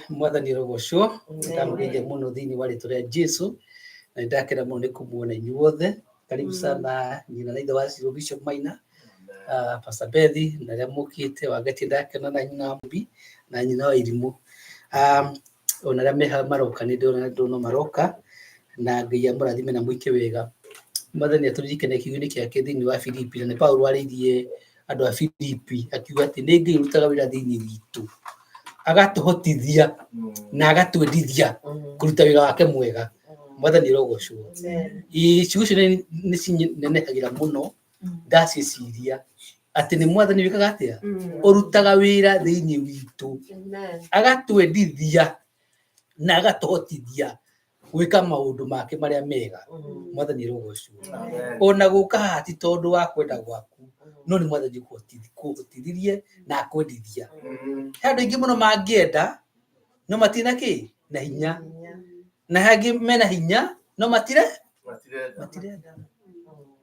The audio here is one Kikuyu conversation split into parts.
Mwathani arogocwo. Ndamũgeithia mũno thĩinĩ wa rĩtwa rĩa Jesu na nĩndakena mũno nĩ kũmuona inyuothe. Karibu sana nyina na ithe wa Ciro Bishop Maina, Pastor Bethi na arĩa mũkĩte Wangatia, ndakena na nyina wa Mũmbi na nyina wa Irimũ. Ona arĩa me haha maroka nĩ ndĩrona ndona maroka na Ngai amũrathime na mwĩke wega. Mwathani atũririkane kiugo-inĩ gĩake thĩinĩ wa Filipi, na nĩ Paulo arĩirie andũ a Filipi akiuga atĩ nĩ Ngai ũrutaga wĩra thĩinĩ witũ agatũhotithia na agatwendithia kũruta wĩra wake mwega. Mwathani arogocwo. Ciugo icio nĩ cinenehagĩra mũno ndaciciria atĩ nĩ Mwathani wĩkaga atĩa, ũrutaga wĩra thĩinĩ witũ agatwendithia na agatũhotithia gwĩka maũndũ make marĩa mega. Mwathani arogocwo. Ona gũka haha ti tondũ wa kwenda gwaku, no nĩ Mwathani kũhotithirie na akwendithia. He andũ aingĩ mũno mangĩenda no matirĩ na kĩ na hinya, na he angĩ mena hinya no matire matirenda.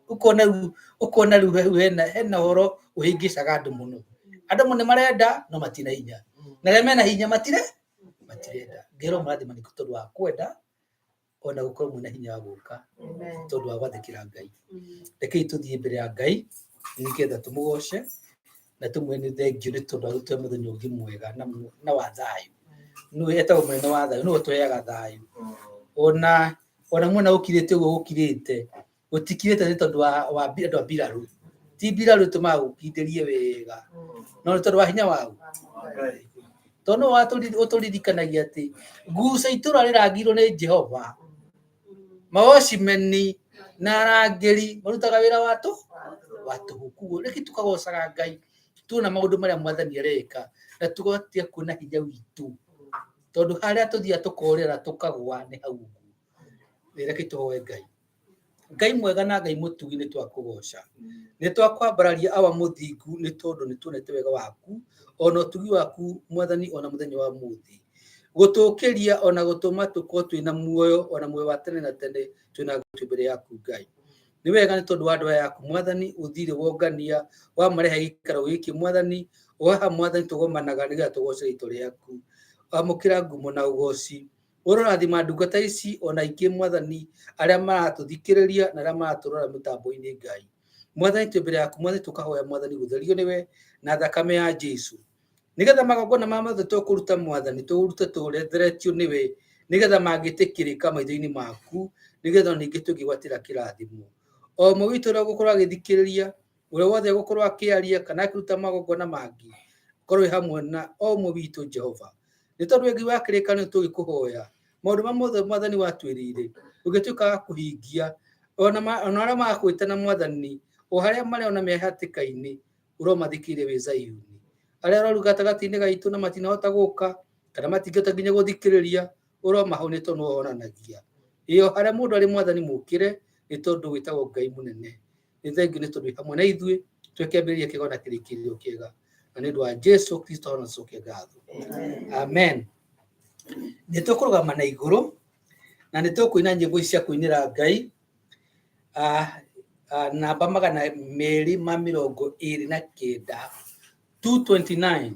Ũkona rĩu, ũkona rĩu hena hena ũhoro ũhĩngĩcaga andũ mũno. Andũ amwe nĩ marenda no matirĩ na hinya, na arĩa mena hinya matire matirenda. Ngerwo mũrathima nĩ tondũ wa kwenda ona gũkorwo mwĩna hinya wa gũka tondũ wa gwathĩkĩra Ngai. Rekei tũthiĩ mbere ya Ngai nĩgetha tũmũgoce na tũmwĩre nĩ thengiũ nĩ tondũ wa gũtũhe mũthenya ũngĩ mwega na wa thayũ. Nĩwe etagwo mũnene wa thayũ, nĩwe ũtũheaga thayũ. Ona mwena gũkirĩte ũguo gũkirĩte, gũtikirĩte nĩ tondũ wa andũ a mbirarũ. Ti mbirarũ ĩtũmaga gũkindĩrie wega, no nĩ tondũ wa hinya waũ. Tondũ nĩwe ũtũririkanagia atĩ guca itũra rĩrangĩirwo nĩ Jehova, mawocimeni na arangĩri marutaga wĩra wa tũ wa tũhũ. Koguo reke tũkagocaga Ngai tuona maũndũ marĩa Mwathani areka na tũgatiga kuona hinya witũ, tondũ harĩa tũthiaga tũkorĩra tũkagwa nĩ hau ũguo. Reke tũhoe Ngai. Ngai mwega na Ngai mũtugi, nĩ twakũgoca, nĩ twakwambararia Awa mũthingu, nĩ tondũ nĩ tuonete wega waku ona ũtugi waku Mwathani ona mũthenya wa mũthĩ gũtũkĩria ona gũtũma tũkorwo twĩna muoyo ona muoyo wa tene na tene twĩna twĩ mbere yaku Ngai. Nĩ wega nĩ tondũ wa andũ aya aku Mwathani, ũthire wongania wamarehe gĩikaro gĩkĩ Mwathani, o haha Mwathani tũgomanaga nĩgetha tũgoce rĩtwa rĩaku. Amũkĩra ngumo na ũgoci. Ũrorathima ndungata ici ona ingĩ Mwathani, arĩa maratũthikĩrĩria na arĩa maratũrora mĩtambo-inĩ Ngai. Mwathani twĩ mbere yaku Mwathani, tũkahoya Mwathani gũtherio nĩwe na thakame ya Jesu, nĩgetha magongona maya mothe tũkũruta Mwathani tũrute tũtheretio nĩwe, nĩgetha mangĩtĩkĩrĩka maitho-inĩ maku, nĩgetha ningĩ tũngĩgwatĩra kĩrathimo. O ũmwe witũ ũrĩa ũgũkorwo agĩthikĩrĩria, ũrĩa wothe ũgũkorwo akĩaria kana akĩruta magongona mangĩ, korwo wĩ hamwe na o ũmwe witũ Jehova. Nĩ tondũ wĩ Ngai wa kĩrĩkanĩro, tũgĩkũhoya maũndũ ma mothe Mwathani watwĩrĩire ũngĩtuĩka wa kũhingia, ona arĩa makwĩtana Mwathani o harĩa marĩ ona me hatĩka-inĩ, ũromathikĩrĩria wĩ Zayuni. Arĩa arwaru gatagatĩ-inĩ gaitũ na matinahota gũka kana matingĩhota nginya gũthikĩrĩria, ũromahonia tondũ nĩwe ũhonanagia. Ĩĩ o harĩa mũndũ arĩ Mwathani mũkĩre, nĩ tondũ wĩtagwo Ngai mũnene. Nĩ thengiũ nĩ tondũ wĩ hamwe na ithuĩ, tũhe kĩambĩrĩria kĩega na kĩrĩkĩrĩrio kĩega. Na nĩ ũndũ wa Jesu Kristo hona tũcokie ngatho. Amen. Nĩ tũkũrũgama na igũrũ na nĩ tũkũina nyĩmbo ici cia kũinĩra Ngai. Namba 229, 229,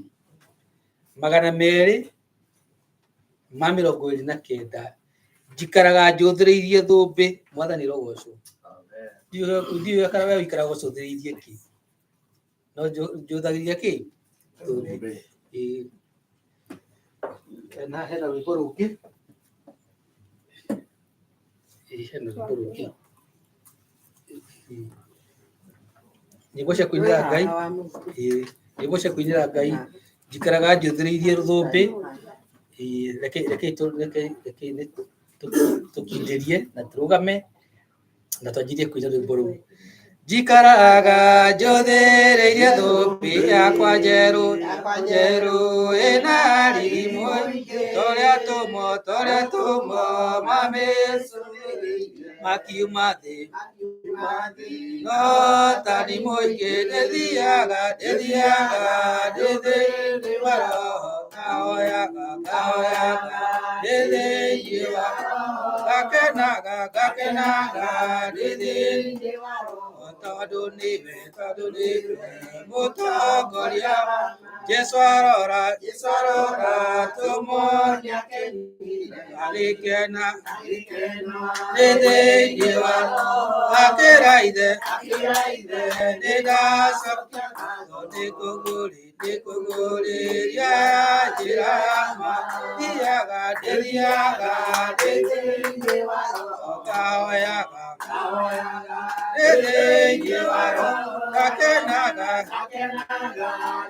229. Njikaraga njũthĩrĩirie thũmbĩ. Mwathani rogocwo. Ndiũĩ kana we ũikaraga ũcũthĩrĩirie kĩ, no njũthagĩrĩria kĩ thũmbĩ. Ĩĩ. Na hena rwĩmbo rũngĩ. Ĩĩ, hena rwĩmbo rũngĩ. Ĩĩ. Nyĩmbo cia kũinĩra Ngai. Ĩĩ, nyĩmbo cia kũinĩra Ngai, njikaraga njũthĩrĩirie rũthũmbĩ. Ĩĩ, reke reke reke reke tũkindĩrie na tũrũgame na twanjirie kũina rwĩmbo rũu. Njikaraga njũthĩrĩirie thũmbĩ yakwa njerũ, njerũ ĩna riri mũingĩ, torĩa tũmwo, torĩa tũmwo mami makiuma thĩ, no tani mũingĩ ndĩthiaga, ndĩthiaga ndĩ thĩinĩ wa roho, ngahoyaga, ngahoyaga ndĩ thĩinĩ wa roho, ngakenaga, ngakenaga ndĩ thĩinĩ wa roho. Tondũ nĩwe, tondũ nĩwe mũtongoria. Jesũ arora, Jesũ arora, tũmuone agĩkena nĩ thĩinĩ wa akĩra ithe, nĩ ndacokia ngatho nĩ kũgũrĩria njĩra ya ma. Thiaga, ndĩthiaga ndĩ thĩinĩ wa roho, ngahoyaga ndĩ thĩinĩ wa roho, ngakenaga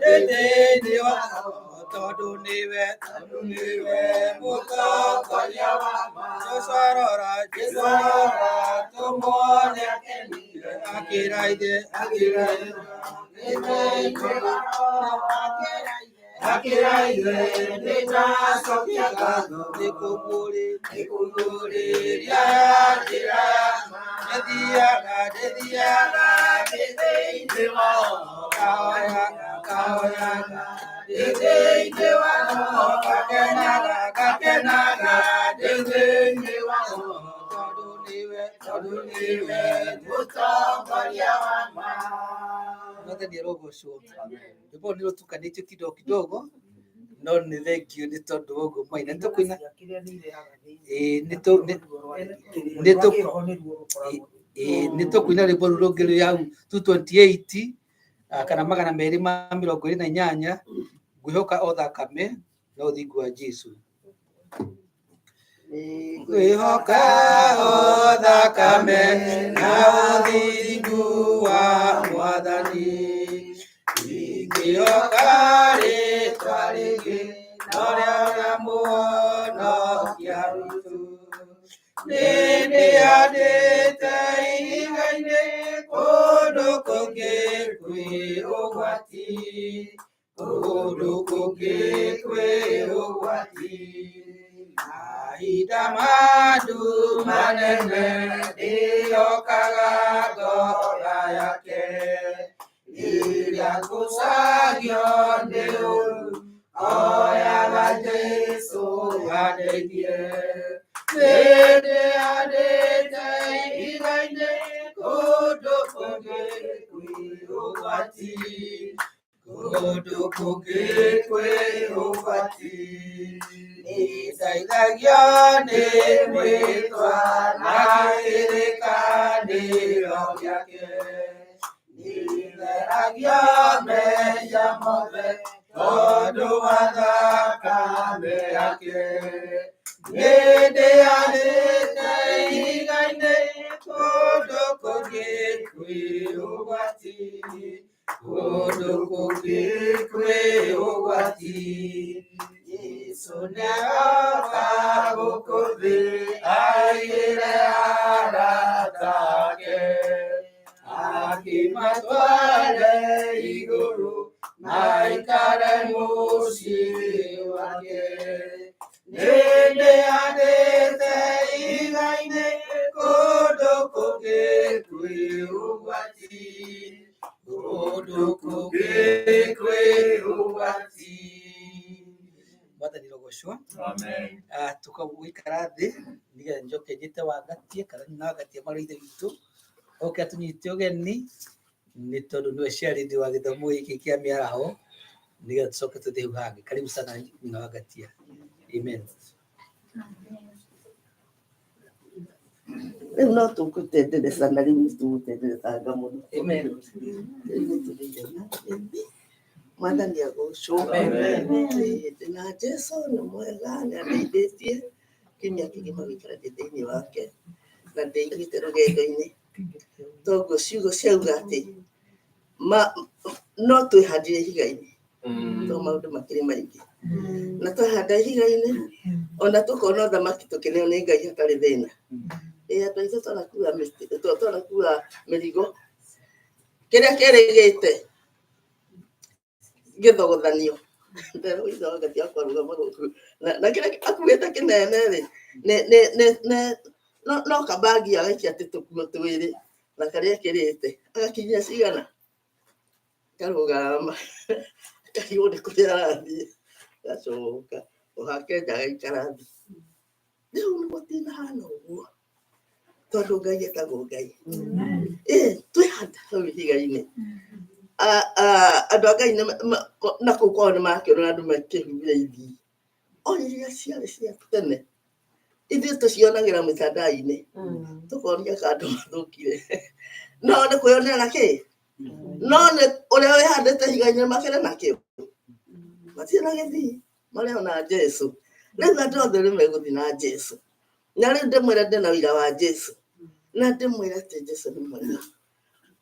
ndĩ thĩinĩ wa roho, tondũ nĩwe, tondũ nĩwe mũtongoria wa ma. Jesũ arora, Jesũ arora, tũmuone akĩra ithe, akĩra ithe, akĩra ithe, nĩ ndacokia ngatho nĩ kũguũrĩria njĩra ya ma. Ndĩthiaga, ndĩthiaga ndĩ thĩinĩ wa roho, ngahoyaga, ngahoyaga ndĩ thĩinĩ wa roho, ngakenaga, ngakenaga ndĩ thĩinĩ wa roho, tondũ nĩwe, tondũ nĩwe mũtongoria wa ma. Mwathani arogocwo. Rwĩmbo nĩ rũtukanĩtio kidogo kidogo, no nĩ thengiũ nĩ tondũ wa ũguo mwaina. Nĩ tũkũina, ĩĩ, nĩ tũkũina rwĩmbo rũu rũngĩ rwĩ hau 228, kana 228, ngwĩhoka o thakame na ũthingu wa Jesũ. Ngwĩhoka o thakame na ũthingu wa Mwathani, ingĩhoka rĩtwa rĩngĩ no rĩa Mũhonokia witũ. Nĩndĩhandĩte ihiga-inĩ kũndũ kũngĩ kwĩ ũgwati, kũndũ kũngĩ kwĩ ũgwati. Mahinda ma nduma nene ndĩhokaga ngoro yake, rĩrĩa ngũcagio nĩ ũru oyaga Jesũ andeithie. Nĩndĩhandĩte ihiga-inĩ kũndũ kũngĩ kwĩ ũgwati, kũndũ kũngĩ kwĩ ũgwati. Nĩndeithagio nĩ mwĩtwa na kĩrĩkanĩro gĩake, nĩtheragio mehia mothe tondũ wa thakame yake. Nĩndĩhandĩte ihiga-inĩ kũndũ kũngĩ kwĩ ũgwati, kũndũ kũngĩ kwĩ ũgwati. Jesũ nĩaroka gũkũ thĩ aigĩre arata ake, akĩmatware igũrũ maikare mũciĩ wake. Nĩndĩhandĩte ihiga-inĩ kũndũ kũngĩ kwĩ ũgwati, kũndũ kũngĩ kwĩ ũgwati. Mwathani rogocwo. Amen. Tukagũikara thĩ nĩgetha njoke njĩte Wangatie kana nyina Wangatie marĩ ithe witũ oke atũnyite ũgeni, nĩ tondũ nĩwe ciarĩthi wa gĩthomo gĩkĩ kĩa mĩaraho, nĩgetha tũcoke tũthiĩ hau hangĩ. Karibu sana nyina Wangatia. Amen. Rĩu no tũgũtendereza na rĩu nĩ tũgũtenderezanga mũno. Amen. Rĩu nĩ tũthire na mbere. Mwathani agocwo. Amen. Ĩĩ, na Jesũ nĩ mwega, nĩ andeithĩtie kiumia kĩgima gũikara ndĩ thĩinĩ wake na ndĩigĩte rũgendo-inĩ, toguo ciugo ciauga atĩ no twĩhandire ihiga-inĩ to maũndũ makĩrĩ maingĩ, na twahanda ihiga-inĩ ona tũkona ũthamaki tũkĩneo nĩ Ngai hatarĩ thĩna. Ĩ andũ aitũ twanakua mĩrigo kĩrĩa kĩrĩgĩte gĩthogothanio nderũitha wakati akwarũgama gũkũ na kĩrĩa akuĩte kĩnene rĩ nĩ no kabagi agaikia atĩ tũkuo twĩrĩ na karĩa ekĩrĩte agakinyia cigana karũgama akarigwo nĩ kũrĩa arathiĩ, agacoka o hake nja agaikara thĩ. Rĩu nĩguo tinahana ũguo. Tondũ Ngai etagwo Ngai. Ĩ twĩhanda hau ihiga-inĩ. Andũ a Ngai na kũu kwao nĩ marakĩona andũ makĩhumbĩra ithii. O iria ciarĩ cia tene. Ithuĩ tũcionagĩra mĩtandao-inĩ. Tũkoria ka andũ mathũkire. No nĩ kwĩyonera kĩ? No nĩ ũrĩa wĩhandĩte ihiga-inĩ makĩrĩ nakĩo. Matirĩ na gĩthii. Marĩ o na Jesu. Rĩu andũ othe nĩ megũthiĩ na Jesu. Na rĩu ndĩmwĩre ndĩ na ũira wa Jesu. Na ndĩmwĩre atĩ Jesu nĩ mwega.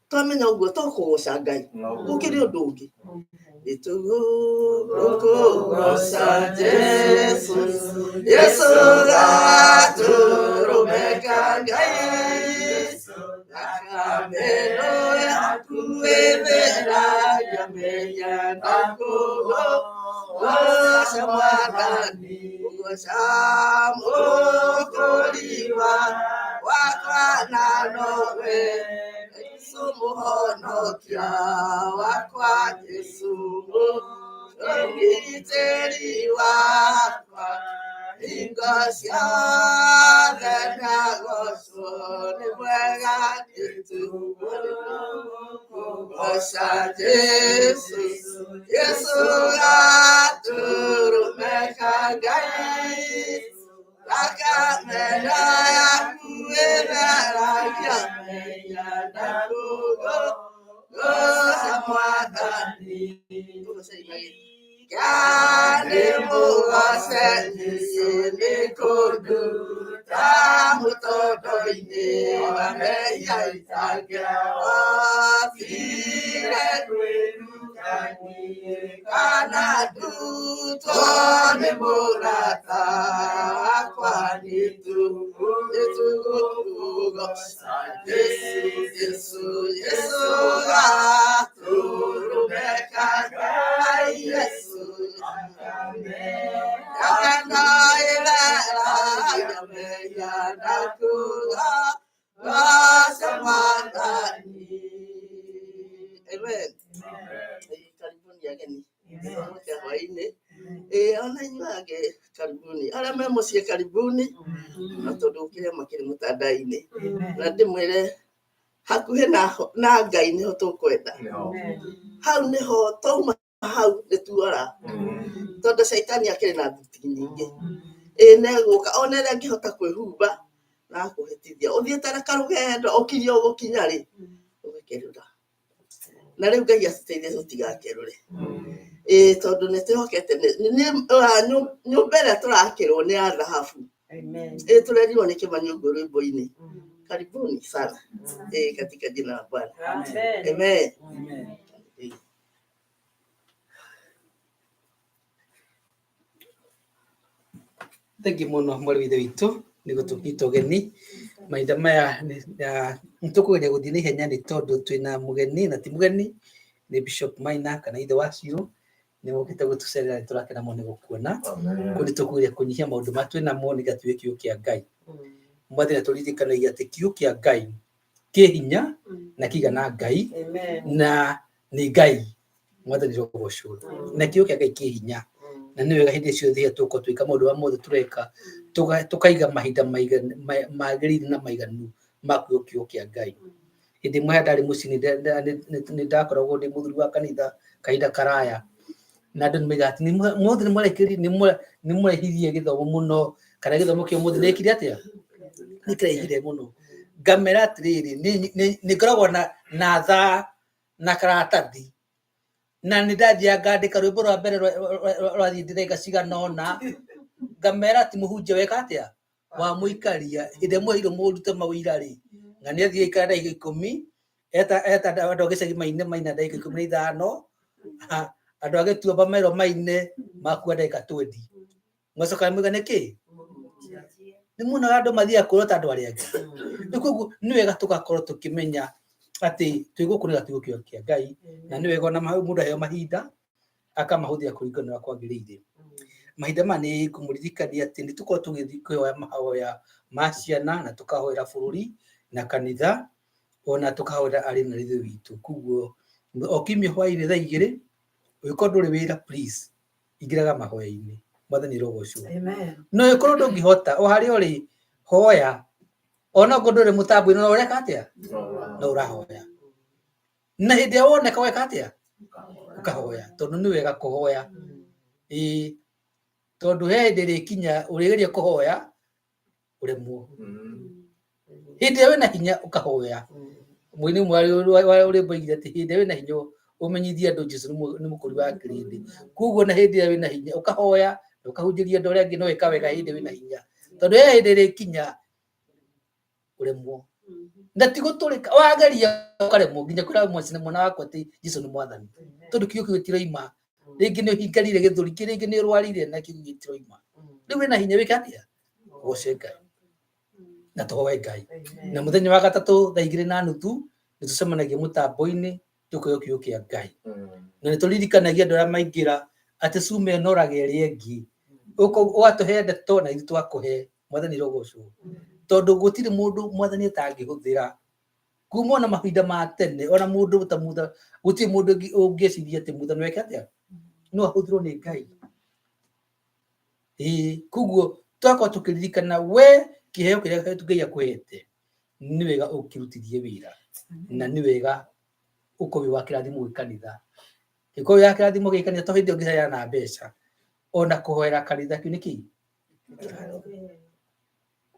Twamenya ũguo to kũgoca Ngai. Gũkĩrĩ ũndũ ũngĩ. Nĩtũgũkũgoca Jesu. Jesu gatũrũme ka Ngai. Thakame ĩno yaku ĩtheragia mehia na kũgoca Mwathani. Kũgoca Mũkũri wakwa na nowe Jesu mũhonokia wakwa Jesu mũgitĩri wakwa hingo ciothe nĩagocwo nĩ mwega nĩtũgũkũgoca Jesu Jesu gatũrũme ka Ngai thakame yaku ĩtheragia mehia na kũgoca Mwathani. Nĩ mũgoce niĩ nĩ kũnduta mũtondo-inĩ wa mehia itangĩahotire kwĩruta niĩ kana ndutwo nĩ mũrata wakwa nĩtũgũkũgoca Jesu Jesu Jesu gatũrũme ka Ngai Jesu Thakame ĩtheragia mehia na kũgoca Mwathani. Amen. Karibuni ageni. Gĩthomo kĩa hwaĩ-inĩ. Ĩĩ ona inyuĩ angĩ karibuni. Arĩa me mũciĩ karibuni. Na tondũ gũkĩrĩ makĩrĩ mũtandao-inĩ. Na ndĩmwĩre hakuhĩ na Ngai nĩho tũkwenda. Hau nĩho twauma hau nĩ tuora. Tondũ caitani akĩrĩ na thuti nyingĩ. Ĩĩ nĩegũka ona ĩrĩa angĩhota kwĩhumba na akũhĩtithia. Ũthiĩte na karũgendo ũkirie ũgũkinya rĩ, ũgakerũra. Na rĩu Ngai atũteithie tũtigakerũre. Ĩĩ tondũ nĩ twĩhokete nyũmba ĩrĩa tũrakĩrwo nĩ ya thahabu. Ĩĩ tũrerirwo nĩ Kĩmani ũguo rwĩmbo-inĩ. Karibuni sana. Ĩĩ katika jina la Bwana. Amen. Amen. Thengiũ mũno mwarĩ wa ithe witũ nĩ gũtũnyita ũgeni. Mahinda maya nĩ tũkũgeria gũthiĩ na ihenya nĩ tondũ twĩna mũgeni na ti mũgeni, nĩ Bishop Maina kana ithe wa Ciro, nĩ ũkĩte gũtũcerera, nĩ tũrakena mũno nĩ gũkuona. Koguo nĩ tũkũgeria kũnyihia maũndũ marĩa twĩnamo nĩgetha tuge kiugo kĩa Ngai. Mwathani atũririkanagia atĩ kiugo kĩa Ngai kĩ hinya na kĩigana Ngai na nĩ Ngai. Mwathani rogocwo. Na kiugo kĩa Ngai kĩ hinya na nĩ wega hĩndĩ ciothe tũkorwo twĩka maũndũ marĩa mothe tũreka tũkaiga mahinda magĩrĩire na maiganu ma kũheo kiugo kĩa Ngai. Hĩndĩ ĩmwe harĩa ndarĩ mũciĩ nĩ ndakoragwo ndĩ mũthuri wa kanitha kahinda karaya, na andũ nĩ moigaga atĩ mothe nĩ mũraihirie gĩthomo mũno, kana gĩthomo kĩa ũmũthĩ nĩ gĩkire atĩa, nĩ kĩraihire mũno. Ngamera atĩrĩrĩ, nĩ ngoragwo na thaa na karatathi, na nĩ ndathiaga ngandĩka rwĩmbo rwa mbere rwathiĩ ndĩreka cigana ũna, ngamera atĩ mũhunjia weka atĩa, wamũikaria, hĩndĩ ĩrĩa mwerirwo mũrute mawĩra rĩ, na nĩ athiĩ aikara ndagĩka 10, eta andũ a gĩcagi maine maina ndagĩka 15, andũ a gĩtuamba merwo maine makua ndagĩka 20. Mwacoka mwauga nĩkĩ? Nĩ muonaga andũ mathiaga kũrota andũ arĩa angĩ. Rĩu koguo nĩ wega tũgakorwo tũkĩmenya atĩ twĩ gũkũ nĩ kiugo kĩa Ngai, na nĩ wega ona mũndũ aheo mahinda akamahũthĩra kũringana na ũrĩa kwagĩrĩire. Mahinda maya nĩ ngũmũririkania atĩ nĩ tũkoragwo tũgĩthiĩ kũhoya mahoya ma ciana na tũkahoera bũrũri na kanitha ona tũkahoera arĩ na ithe witũ. Koguo o kiumia hwaĩ-inĩ thaa 2 ũngĩkorwo ndũrĩ wĩra please ingĩraga mahoya-inĩ. Mwathani rogocwo. No ĩkorwo ndũngĩhota o harĩa ũrĩ hoya. Ona okorwo ndũrĩ mũtambo-inĩ no ũreka atĩa? No ũrahoya. Na hĩndĩ ĩrĩa woneka weka atĩa? Ũkahoya, tondũ nĩ wega kũhoya. Ĩĩ, tondũ he hĩndĩ ĩrĩkinya ũrĩgeria kũhoya ũremwo. Hĩndĩ ĩrĩa wĩna hinya ũkahoya. Mũini ũmwe wa rwĩmbo oigire atĩ hĩndĩ ĩrĩa wĩna hinya ũmenyithie andũ Jesũ nĩ mũkũri wa kĩrĩndĩ. Koguo na hĩndĩ ĩrĩa wĩna hinya ũkahoya na ũkahunjĩria andũ arĩa angĩ no wĩka wega hĩndĩ wĩna hinya. Tondũ he hĩndĩ ĩrĩkinya ũremwo. Na ti gũtũrĩka, wageria ũkaremwo nginya kwĩra mwana waku atĩ Jesũ nĩ mwathani. Tondũ kiugo kĩu gĩtiroima. Rĩngĩ nĩ ũhingarire gĩthũri, rĩngĩ nĩ ũrwarire na kiugo gĩtiroima. Rĩu wĩna hinya wĩke atĩa? Ũgoce Ngai. Na tũhoe Ngai. Na mũthenya wa gatatũ thaa igĩrĩ na nuthu nĩ tũcemanagia mũtambo-inĩ tũkaheo kiugo kĩa Ngai. Na nĩ tũririkanagia andũ arĩa maingĩra atĩ cuma ĩnoraga ĩrĩa ĩngĩ. Ũgatũhe ndeto na ithuĩ twakũhe. Mwathani rogocwo. Tondũ gũtirĩ mũndũ mwathani atangĩhũthĩra. Kuma ona mahinda ma tene, ona mũndũ ta Mutha, gũtirĩ mũndũ ũngĩciria atĩ Mutha no eke atĩa? No ahũthĩrwo nĩ Ngai. Ĩĩ, koguo twakorwo tũkĩririkana we kĩheo kĩrĩa Ngai akũhete nĩ wega ũkĩrutithie wĩra na nĩ wega ũkorwo wĩ wa kĩrathimo gwĩ kanitha. Ĩkorwo wĩ wa kĩrathimo gwĩ kanitha to hĩndĩ ĩyo ũngĩheana mbeca, ona kũhoera kanitha kĩu nĩ kĩĩ?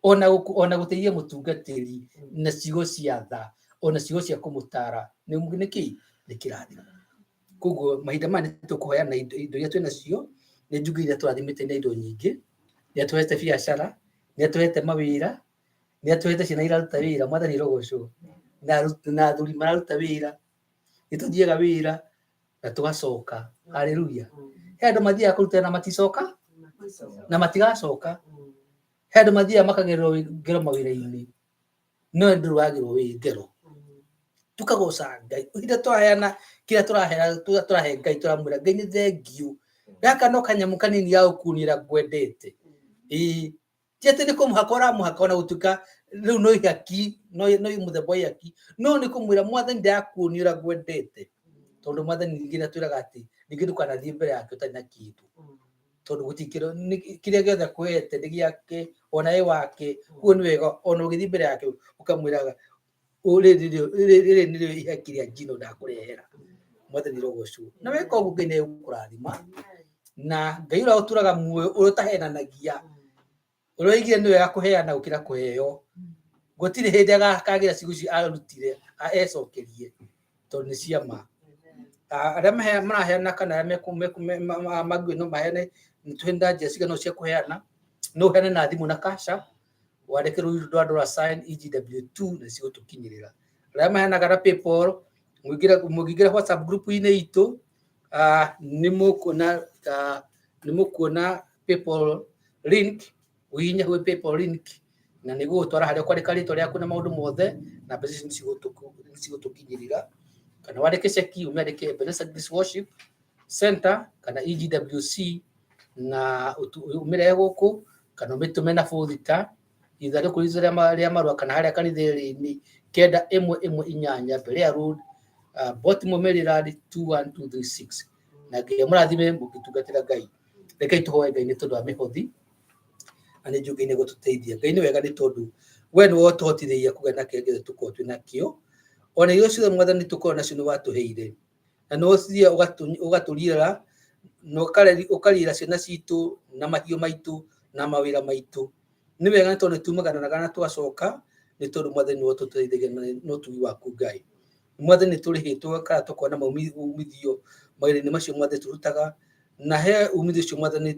Ona ona gũteithia mũtungatĩri na ciugo cia tha, ona ciugo cia kũmũtara nĩ nĩ kĩĩ? Nĩ kĩrathimo. Koguo mahinda maya nĩ tũkũheana indo indo iria twĩnacio, nĩ njugire iria tũrathimĩte na indo nyingĩ, nĩ atũhete biacara, nĩ atũhete mawĩra, nĩ atũhete ciana iraruta wĩra, mwathani arogocwo, na na athuri mararuta wĩra, nĩ tũthiaga wĩra na tũgacoka. Hallelujah. He andũ mathiaga kũruta na maticoka na matigacoka. He andũ mathiaga makagererwo ngero mawĩra-inĩ, no we ndũrĩ wagerwo wĩ ngero. Tũkagoca Ngai. Ihinda tũraheana kĩrĩa tũraheana tũrahe Ngai tũramwĩra Ngai nĩ thengiũ. Gaka no kanyamũ kanini ga gũkuonia ũrĩa ngwendete. Ĩĩ, ti atĩ nĩ kũmũhaka ũramũhaka ona gũtuĩka rĩu no ihaki, no no mũthemba wa ihaki, no nĩ kũmwĩra mwathani ndĩrakuonia ũrĩa ngwendete. Tondũ mwathani ningĩ nĩ atwĩraga atĩ ningĩ ndũkanathiĩ mbere yake ũtarĩ na kĩndũ. Tondũ gũtirĩ kĩrĩa gĩothe akũhete nĩ gĩake ona ĩ wake. Koguo nĩ wega ona ũgĩthiĩ mbere yake ũkamwĩraga rĩrĩ nĩrĩo ihaki rĩa njino ndakũrehera. Mwathani rogocwo. Na weka ũguo Ngai nĩ egũkũrathima. Na Ngai ũrĩa ũtũraga muoyo ũrĩa ũtahenanagia, ũrĩa oigire nĩ wega kũheana gũkĩra kũheo. Gũtirĩ hĩndĩ akagĩra ciugo icio arutire ecokerie tondũ nĩ cia ma. Arĩa maraheana kana arĩa mangiuga no maheane, nĩ tũrĩ na njĩra cigana ũna cia kũheana. No ũheane na thimũ na cash app, wandĩke rũũri rwa dollar sign EGW2 na cigũtũkinyĩrĩra. Arĩa maheanaga na PayPal, mũngĩingĩra WhatsApp group-inĩ itũ, nĩ mũkuona nĩ mũkuona PayPal link, ũhihinye hau PayPal link na nĩ gũgũtwara harĩa ũkwandĩka rĩtwa rĩaku na maũndũ mothe na mbeca icio nĩ cigũtũkinyĩrĩra. Kana wandĩke ceki ũmĩandĩke Ebenezer Grace Worship Center kana EGWC na ũmĩrehe gũkũ kana ũmĩtũme na bũthita ithandũkũ ritũ rĩa marũa kana harĩa kanitha ĩrĩ nĩ 9118 Berea Road, Baltimore, Maryland 21236. Na Ngai amũrathime mũgĩtungatĩra Ngai. Rekei tũhoe Ngai nĩ tondũ wa mĩhothi na nĩ njũĩ Ngai nĩ egũtũteithia. Ngai nĩ wega nĩ tondũ we nĩwe ũtũhotithagia kũgĩa na kĩrĩa gĩothe tũkoragwo twĩ nakĩo. Ona irio ciothe mwathani tũkoragwo nacio nĩ watũheire. Na nĩwe ũthiaga ũgatũriĩra na ũkarĩra ciana citũ na mahiũ maitũ na mawĩra maitũ. Nĩ wega nĩ tondũ nĩ tumaganaga na tũgacoka nĩ tondũ mwathani nĩwe ũtũteithagia na ũtugi waku Ngai. Mwathani nĩ tũrĩhĩtwo kana tũkona maumithio mawĩra-inĩ macio mothe tũrutaga, na he umithio ũcio mwathani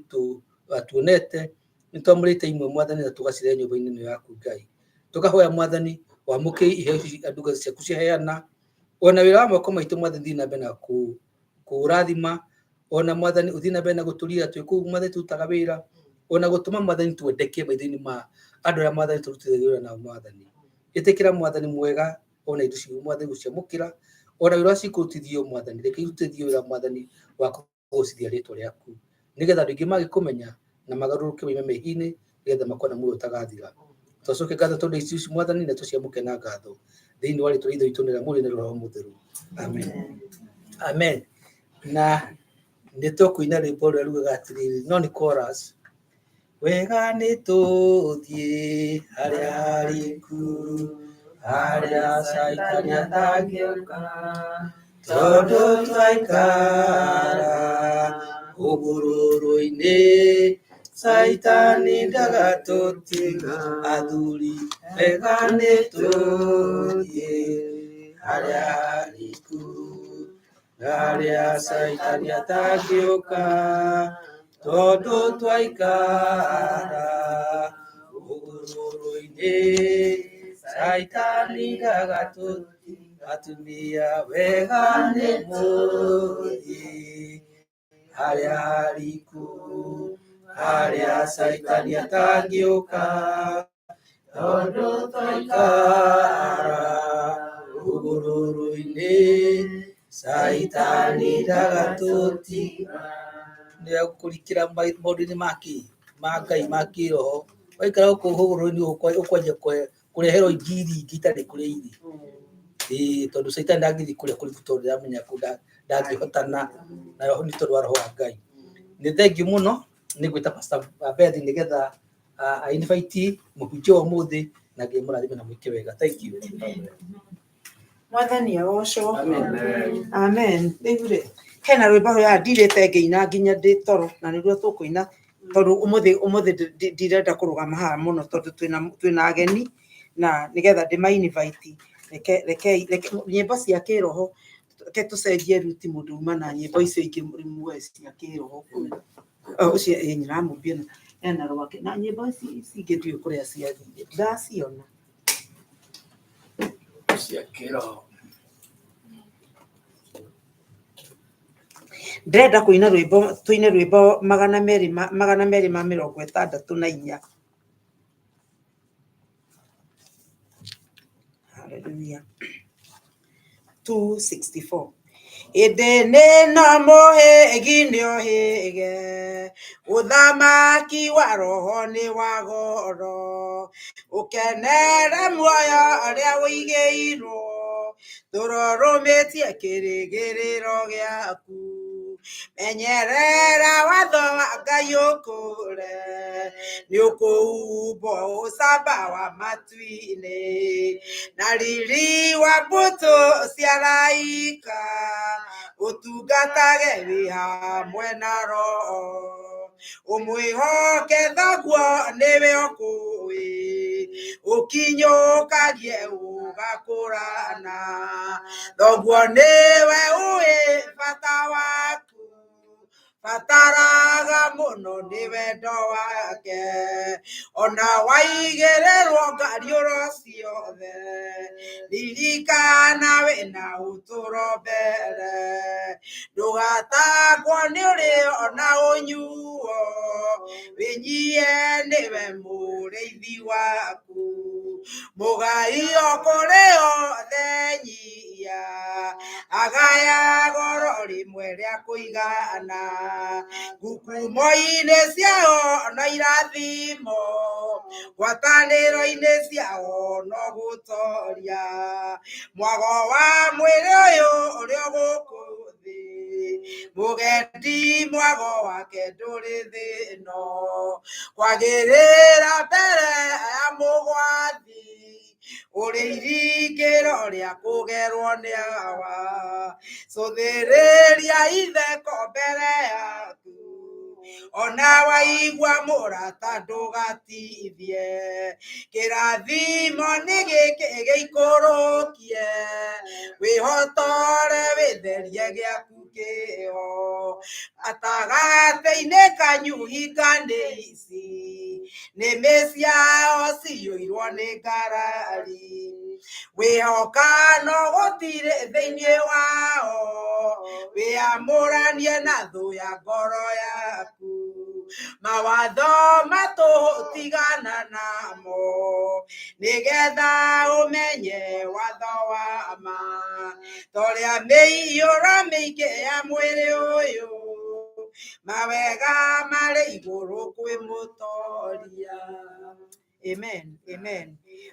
tuonete, nĩ twamũrĩte imwe mwathani na tũgacirehe nyũmba-inĩ ĩno yaku Ngai. Tũkahoya mwathani wamũkĩre iheo ici ndungata ciaku ciaheana, ona wĩra wa moko maitũ mwathani thiĩ na mbere na kũũrathima, ona mwathani ũthiĩ na mbere na gũtũrira twĩ kũu mwathani tũrutaga wĩra, ona gũtũma mwathani twendeke maitho-inĩ ma andũ arĩa mwathani tũrutithagia wĩra nao mwathani. Ĩtĩkĩra mwathani mwega ona indo ciu mwathani gũciamũkĩra, ona wĩra ũrĩa cikũrutithio mwathani, reke irutithio wĩra mwathani wa kũgocithia rĩtwa rĩaku, nĩgetha andũ aingĩ magĩkũmenya na magarũrũke moime mehia-inĩ, nĩgetha makorwo na muoyo ũtagathira. Twacokia ngatho tondũ ici ici mwathani na tũciamũke na ngatho thĩinĩ wa rĩtwa rĩa Ithe witũ na rĩa Mũriũ na Roho Mũtheru. Amen. Amen. Na nĩ tũkũina rwĩmbo rũrĩa rugaga atĩrĩrĩ, no nĩ chorus. Wega nĩ tũthiĩ harĩa hariku, harĩa Caitani atangĩũka, tondũ twaikara hũgũrũrũ-inĩ, Caitani ndagatũtiga. Athuri, wega nĩ tũthiĩ harĩa hariku, harĩa Caitani atangĩũka, tondũ twaikara hũgũrũrũ-inĩ, Caitani ndagatũtiga. Atumia, wega nĩ mũthiĩ harĩa hariku, harĩa Caitani atangĩũka, tondũ twaikara hũgũrũrũ-inĩ, Caitani ndagatũtiga. Nĩ kũrikĩra maũndũ-inĩ ma kĩ ma Ngai ma kĩroho, waikara gũkũ hũgũrũrũ-inĩ ũkwanjia kũreherwo injiri ingĩ itarĩ kũrĩa irĩ. Ĩĩ, tondũ Caitani ndangĩthiĩ kũrĩa kũriku tondũ ndamenya kũu ndangĩhotana na nĩ tondũ wa roho wa Ngai. Nĩ thengiũ mũno nĩ ngwĩta Pastor Beth nĩgetha a invite mũhunjia wa ũmũthĩ na Ngai mũrathime na mwĩke wega. Thank you. Mwathani agocwo. Amen. Rĩu rĩ, hena rwĩmbo rũrĩa ndirĩte ngĩina nginya ndĩ toro na nĩruo tũkũina tondũ ũmũthĩ ũmũthĩ ndirenda kũrũgama haha mũno tondũ twĩna ageni na nĩgetha ndĩma invite. Reke reke reke nyĩmbo cia kĩroho, reke tũcenjie ruti mũndũ uma na nyĩmbo icio ingĩ muoe cia kĩroho. Ũcio ĩ nyĩramũmbia ena rwake na nyĩmbo ici ici ingĩ ndiũĩ kũrĩa ciathire, ndiraciona. Cia kĩroho. Ndĩrenda kũina rwĩmbo, tũine rwĩmbo 264. Hallelujah. 264. Ĩndĩ nĩ no mũhĩgi nĩ ũhĩge, ũthamaki wa roho nĩ wa goro, ũkenere muoyo ũrĩa ũigĩirwo, tũrorũmĩtie kĩrĩgĩrĩro gĩaku. Menyerera watho wa Ngai ũkũre, nĩ ũkũhumbwo ũcamba wa matu-inĩ, na riri wa mbũtũ cia araika, ũtungatage wĩ hamwe na roho. Ũmwĩhoke thoguo nĩwe ũkũĩ, ũkinyũkagie ũgakũrana, thoguo nĩwe ũĩ bata waku, bataraga mũno nĩ wendo wake, ona waigĩrĩrwo ngariũro ciothe, ririkana wĩna ũtũro mbere, ndũgatangwo nĩ ũrĩo na ũnyuo, wĩnyie nĩwe mũrĩithi waku, mũgai o kũrĩ othe nyia, agaya goro rĩmwe rĩa kũigana, ngukumo-inĩ ciao na irathimo, ngwatanĩro-inĩ ciao no gũtoria, mwago wa mwĩrĩ ũyũ ũrĩ o gũkũ thĩ, mũgendi mwago wake ndũrĩ thĩ ĩno, kwagĩrĩra mbere ya mũgwathi, ũrĩ iringĩro rĩa kũgerwo nĩ awa, cũthĩrĩria itheko mbere yaku, ona waigua mũrata ndũgatithie, kĩrathimo nĩ gĩkĩ gĩikũrũkie, wĩhotore wĩtherie gĩaku kĩo, gatagatĩ-inĩ kanyu hingani ici, nĩmĩ ciao ciyũirwo nĩ ngarari, wĩhokano gũtirĩ thĩinĩ wao, wĩamũranie na thũ ya ngoro yaku, mawatho matũtigana namo, nĩgetha ũmenye watho wa ma, torĩa mĩiyũro mĩingĩ ya mwĩrĩ ũyũ, mawega marĩ igũrũ kwĩ mũtoria. Amen, amen.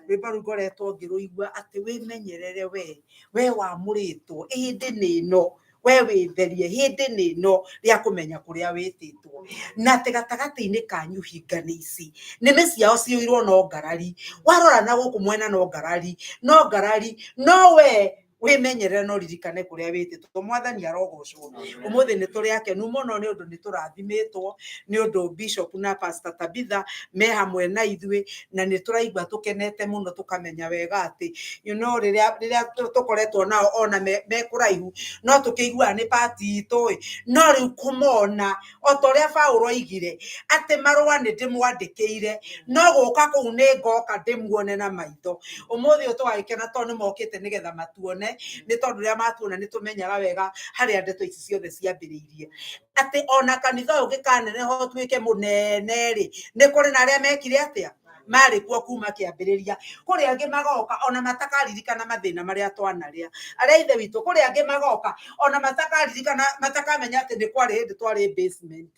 Rwĩmbo rũu ngoretwo ngĩrũigua atĩ wĩmenyerere we, we wamũrĩtwo, ĩndĩ nĩ ĩno. We wĩtherie hĩndĩ nĩ ĩno rĩa kũmenya kũrĩa wĩtĩtwo, na atĩ gatagatĩ-inĩ kanyu hingani ici nĩmĩ ciao ciyũirwo no ngarari, warora na gũkũ mwena no ngarari, no ngarari, no we wĩmenyerere no ririkane kũrĩa wĩtĩtwo. Mwathani arogocwo. Ũmũthĩ nĩ tũrĩ akenu mũno nĩ ũndũ nĩ tũrathimĩtwo nĩ ũndũ Bishop na Pastor Tabitha me hamwe na ithuĩ, na nĩ tũraigua tũkenete mũno, tũkamenya wega atĩ you know rĩrĩa rĩrĩa tũkoretwo nao ona me kũraihu no tũkĩiguaga nĩ pati itũ ĩ, no rĩu kũmona o ta ũrĩa Paũlũ oigire atĩ marũa nĩ ndĩmwandĩkĩire, no gũka kũu nĩ ngoka ndĩmuone na maitho. Ũmũthĩ ũyũ tũgagĩkena tondũ nĩ mokĩte nĩgetha matuone, nĩ tondũ rĩrĩa matuona nĩ tũmenyaga wega harĩa ndeto ici ciothe ciambĩrĩirie, atĩ ona kanitha ũyũ ũngĩkaneneha ũtuĩke mũnene rĩ, nĩ kũrĩ na arĩa mekire atĩa, marĩ kuo kuma kĩambĩrĩria. Kũrĩ angĩ magoka ona matakaririkana mathĩna marĩa twanarĩa, arĩa ithe witũ, kũrĩ angĩ magoka ona matakaririkana, matakamenya atĩ nĩ kwarĩ hĩndĩ twarĩ basement,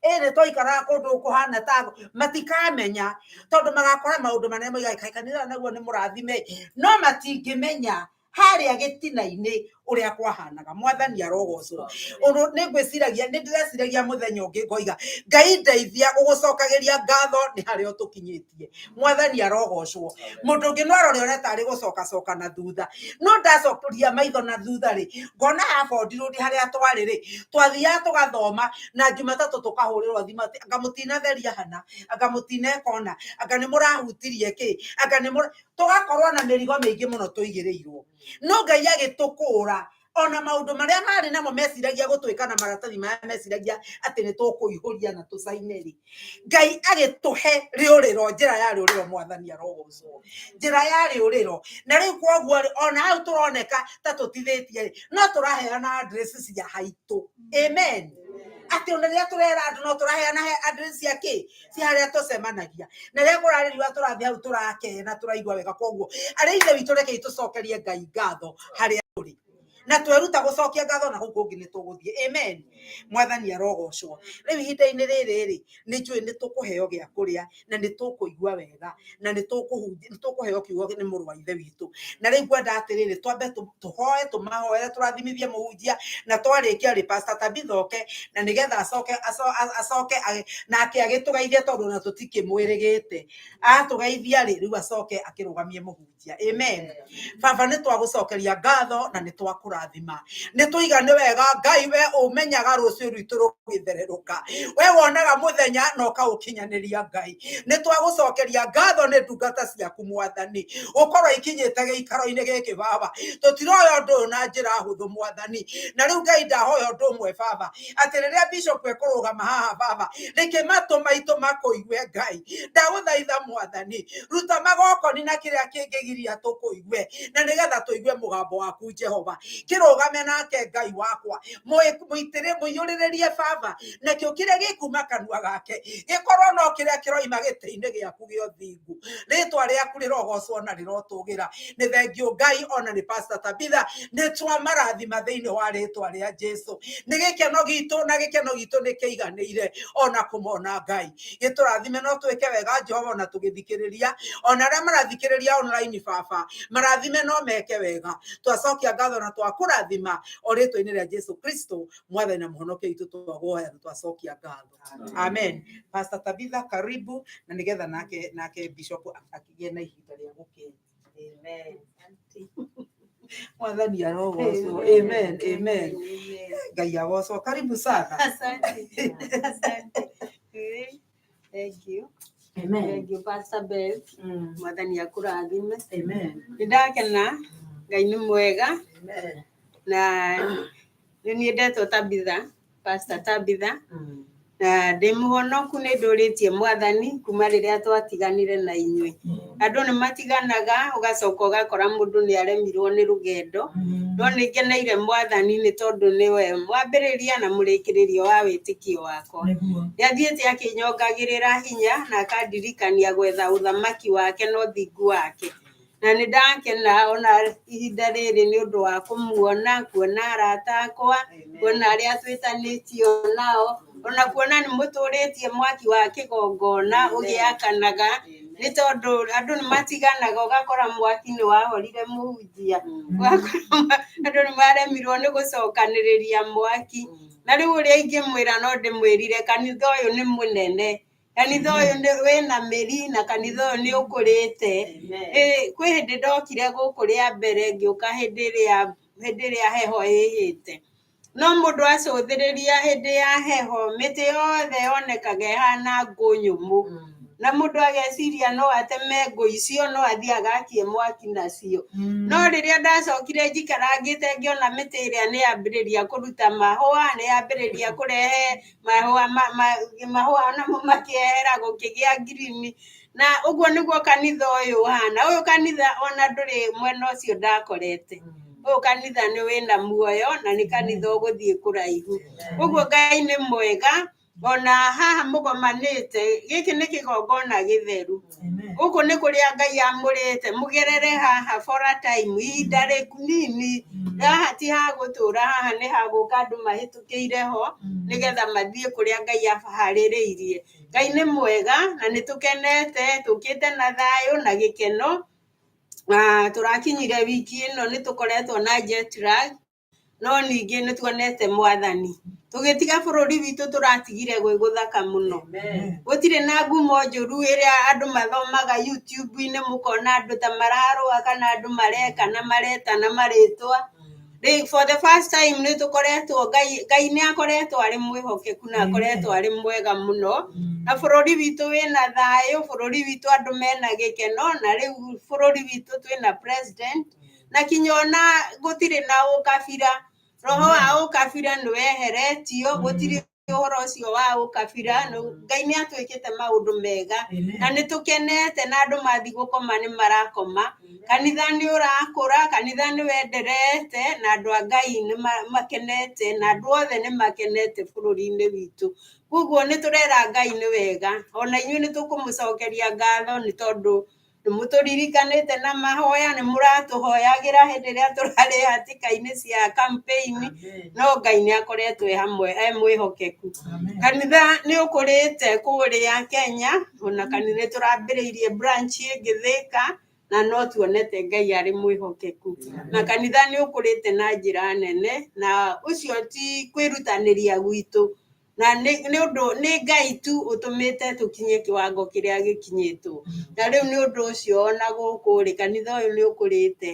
ĩ nĩ twaikaraga kũndũ kũhana ta matikamenya, tondũ magakora maũndũ manene moigaga kaĩ kanitha naguo nĩ mũrathime, no matingĩmenya harĩa gĩtina-inĩ ũrĩa kwahanaga. Mwathani arogocwo. Ũndũ nĩ ngwĩciragia, nĩ ndĩreciragia mũthenya ũngĩ ngoiga Ngai ndeithia gũgũcokagĩria ngatho nĩ harĩa ũtũkinyĩtie. Mwathani arogocwo. Mũndũ ũngĩ no arore ũrĩa tarĩ gũcokacoka na thutha, no ndacokeria maitho na thutha rĩ, ngona haha Bondi Road harĩa twarĩ rĩ, twathiaga tũgathoma na Jumatatũ tũkahũrĩrwo thimũ atĩ anga mũtinatheria hana, anga mũtineka ũna, anga nĩ mũrahutirie kĩ, anga nĩ mũra, tũgakorwo na mĩrigo mĩingĩ mũno tũigĩrĩirwo. No Ngai agĩtũkũra ona maũndũ marĩa marĩ namo meciragia gũtwĩka na maratathi marĩa meciragia atĩ nĩ tũkũihũria na tũcaine rĩ, Ngai agĩtũhe rĩũrĩro, njĩra ya rĩũrĩro. Mwathani arogocwo. Njĩra ya rĩũrĩro. Na rĩu kwoguo rĩ, ona hau tũroneka ta tũtithĩtie rĩ, no tũraheana address cia haitũ. Amen. Atĩ ona rĩrĩa tũrera andũ no tũraheana address cia kĩ, cia harĩa tũcemanagia, na rĩrĩa kũrarĩriwa tũrathiĩ hau tũrakena, tũraigua wega. Kwoguo arĩa ithe witũ, rekei tũcokerie Ngai ngatho harĩa tũrĩ, na tweruta gũcokia ngatho na gũkũ kũngĩ nĩ tũgũthiĩ. Amen. Mwathani arogocwo. Rĩu ihinda-inĩ rĩrĩ rĩ, nĩ njũĩ nĩ tũkũheo gĩa kũrĩa na nĩ tũkũigua wega na nĩ tũkũheo kiugo nĩ mũrũ wa ithe witũ. Na rĩu ngwenda atĩrĩrĩ, twambe tũhoe, tũmahoere, tũrathimithie mũhunjia, na twarĩkia rĩ, Pastor Tabitha oke, na nĩgetha acoke acoke nake agĩtũgeithie, tondũ ona tũtikĩmwĩrĩgĩte. Atũgeithia rĩ, rĩu acoke akĩrũgamie mũhunjia. Amen. Baba, nĩ twagũcokeria ngatho na nĩ twakũrathima, nĩ tũiga nĩ wega Ngai, we ũmenyaga rũciũ rwitũ rũgĩthererũka, we wonaga mũthenya na ũkaũkinyanĩria. Ngai, nĩ twagũcokeria ngatho nĩ ndungata ciaku Mwathani gũkorwo ikinyĩte gĩikaro-inĩ gĩkĩ. Baba, tũtiroya ũndũ ũyũ na njĩra hũthũ Mwathani. Na rĩu Ngai, ndahoya ũndũ ũmwe Baba, atĩ rĩrĩa bishop ekũrũgama haha Baba, reke matũ maitũ makũigue. Ngai, ndagũthaitha Mwathani, ruta magokoni na kĩrĩa kĩngĩgiria tũkũigue, na nĩgetha tũigue mũgambo waku Jehova. Kĩrũgame nake Ngai wakwa, mũitĩrĩ mũiyũrĩrĩrie Baba, nakĩo kĩrĩa gĩkuma kanua gake gĩkorwo no kĩrĩa kĩroima gĩtĩ-inĩ gĩaku gĩa ũthingu. Rĩtwa rĩaku rĩrogocwo na rĩrotũgĩra. Nĩ thengiũ Ngai, ona nĩ Pastor Tabitha, nĩ twamarathima thĩinĩ wa rĩtwa rĩa Jesu. Nĩ gĩkeno gitũ na gĩkeno gitũ nĩ kĩiganĩire ona kũmona. Ngai gĩtũrathime, no twĩke wega Jehova, ona tũgĩthikĩrĩria, ona arĩa marathikĩrĩria online Baba, marathime no meke wega. Twacokia ngatho na twakũrathima o rĩtwa-inĩ rĩa Jesu Kristo, Mwathani na Mũhonokia witũ, twagoya na twacokia ngatho. Amen. Pastor Tabitha, karibu, na nigetha nake Bishop akĩgĩe na ihinda rĩa gũkĩ. Amen. Mwathani arogocwo. Amen, amen. Ngai agocwo. Karibu sana. Asante. Asante. Thank you. Amen. Thank you, Pastor Beth. Mwathani akũrathime. Amen. Nĩ ndakena, Ngai nĩ mwega. Amen. Na nĩ niĩ ndetwo Tabitha, Pastor Tabitha. Na ndĩ mũhonoku, nĩ ndũrĩtie Mwathani kuma rĩrĩa twatiganire na inyuĩ. Andũ nĩ matiganaga, ũgacoka ũgakora mũndũ nĩ aremirwo nĩ rũgendo, no nĩ ngeneire Mwathani nĩ tondũ nĩwe mwambĩrĩria na mũrĩkĩrĩrio wa wĩtĩkio wakwa. Nĩ athiĩte akĩnyongagĩrĩra hinya na akandirikania gwetha ũthamaki wake na ũthingu wake, na nĩ ndakena ona ihinda rĩrĩ nĩ ũndũ wa kũmuona, kuona arata akwa, kuona arĩa twĩtanĩtio nao, ona kuona nĩ mũtũrĩtie mwaki wa kĩgongona ũgĩakanaga. Nĩ tondũ andũ nĩ matiganaga, ũgakora mwaki nĩ wahorire mũhunjia, ũgakora andũ nĩ maremirwo nĩ gũcokanĩrĩria mwaki. Na rĩu ũrĩa ingĩmwĩra no ndĩmwĩrire, kanitha ũyũ nĩ mũnene, kanitha ũyũ nĩ wĩna mĩri, na kanitha ũyũ nĩ ũkũrĩte. Kwĩ hĩndĩ ndokire gũkũ rĩa mbere, ngĩũka hĩndĩ ĩrĩa heho ĩhĩte, no mũndũ acũthĩrĩria hĩndĩ ya heho, mĩtĩ yothe yonekaga ĩhana ngũ nyũmũ, na mũndũ ageciria no ateme ngũ icio, no athiĩ agakie mwaki nacio. No rĩrĩa ndacokire njikarangĩte, ngĩona mĩtĩ ĩrĩa nĩ yambĩrĩria kũruta mahũa, nĩ yambĩrĩria kũrehe mahũa, mahũa namo makĩehera, gũkĩgĩa ngirini. Na ũguo nĩguo kanitha ũyũ ũhana. Ũyũ kanitha ona ndũrĩ mwena ũcio ndakorete, ũyũ kanitha nĩ wĩna muoyo na nĩ kanitha ũgũthiĩ kũraihu. Ũguo Ngai nĩ mwega. Ona haha mũgomanĩte, gĩkĩ nĩ kĩgongona gĩtheru. Gũkũ nĩ kũrĩa Ngai amũrĩte mũgerere haha for a time, ihinda rĩnini. Haha ti ha gũtũra, haha nĩ ha gũka andũ mahĩtũkĩire ho nĩgetha mathiĩ kũrĩa Ngai aharĩrĩirie. Ngai nĩ mwega na nĩ tũkenete, tũkĩte na thayũ na gĩkeno. Tũrakinyire wiki ĩno nĩ tũkoretwo na jet lag, no ningĩ nĩ tuonete Mwathani. Tũgĩtiga bũrũri witũ, tũratigire gwĩ gũthaka mũno, gũtirĩ na ngumo njũru ĩrĩa andũ mathomaga YouTube-inĩ, mũkona andũ ta mararũa kana andũ mareka na maretana marĩtwa. Rĩu for the first time nĩ tũkoretwo, Ngai nĩ akoretwo arĩ mwĩhokeku na akoretwo arĩ mwega mũno, na bũrũri witũ wĩna thayũ, bũrũri witũ andũ mena gĩkeno, na rĩu bũrũri witũ twĩna president, na kinya ona gũtirĩ na ũkabira. Roho wa ũkabira nĩ weheretio, gũtirĩ ũhoro ũcio wa ũkabira. Ngai nĩ atwĩkĩte maũndũ mega na nĩ tũkenete, na andũ mathiĩ gũkoma nĩ marakoma. Kanitha nĩ ũrakũra, kanitha nĩ wenderete, na andũ a Ngai nĩ makenete, na andũ othe nĩ makenete bũrũri-inĩ witũ. Koguo nĩ tũrera Ngai nĩ wega. Ona inyuĩ nĩ tũkũmũcokeria ngatho nĩ tondũ nĩ mũtũririkanĩte na mahoya, nĩ mũratũhoyagĩra hĩndĩ ĩrĩa tũrarĩ hatĩka-inĩ cia campaign, no Ngai nĩ akoretwo e hamwe, e mwĩhokeku. Kanitha nĩ ũkũrĩte kũrĩa Kenya, ona kanitha nĩ tũrambĩrĩirie branch ĩngĩ Thĩka, na no tuonete Ngai arĩ mwĩhokeku, na kanitha nĩ ũkũrĩte na njĩra nene, na ũcio ti kwĩrutanĩria gwitũ, na nĩ ũndũ nĩ Ngai tu ũtũmĩte tũkinye kĩwango kĩrĩa gĩkinyĩtwo. Na rĩu nĩ ũndũ ũcio ona gũkũ rĩ, kanitha ũyũ nĩ ũkũrĩte,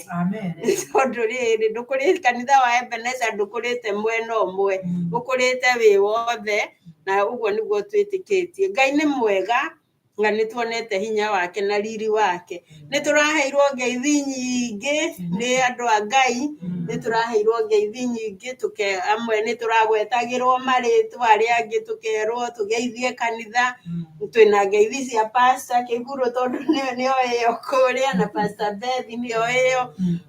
tondũ rĩrĩ ndũkũrĩte, kanitha wa Ebenezer ndũkũrĩte mwena ũmwe, ũkũrĩte wĩ wothe, na ũguo nĩguo twĩtĩkĩtie. Ngai nĩ mwega na nĩ tuonete hinya wake na riri wake. Nĩ tũraheirwo ngeithi nyingĩ nĩ andũ a Ngai, nĩ tũraheirwo ngeithi nyingĩ, tũke amwe nĩ tũragwetagĩrwo marĩtwa, arĩa angĩ tũkerwo tũgeithie kanitha. Twĩna ngeithi cia Pastor Kĩgurũ, tondũ nĩo ĩyo kũrĩa, na Pastor Beth nĩo ĩyo,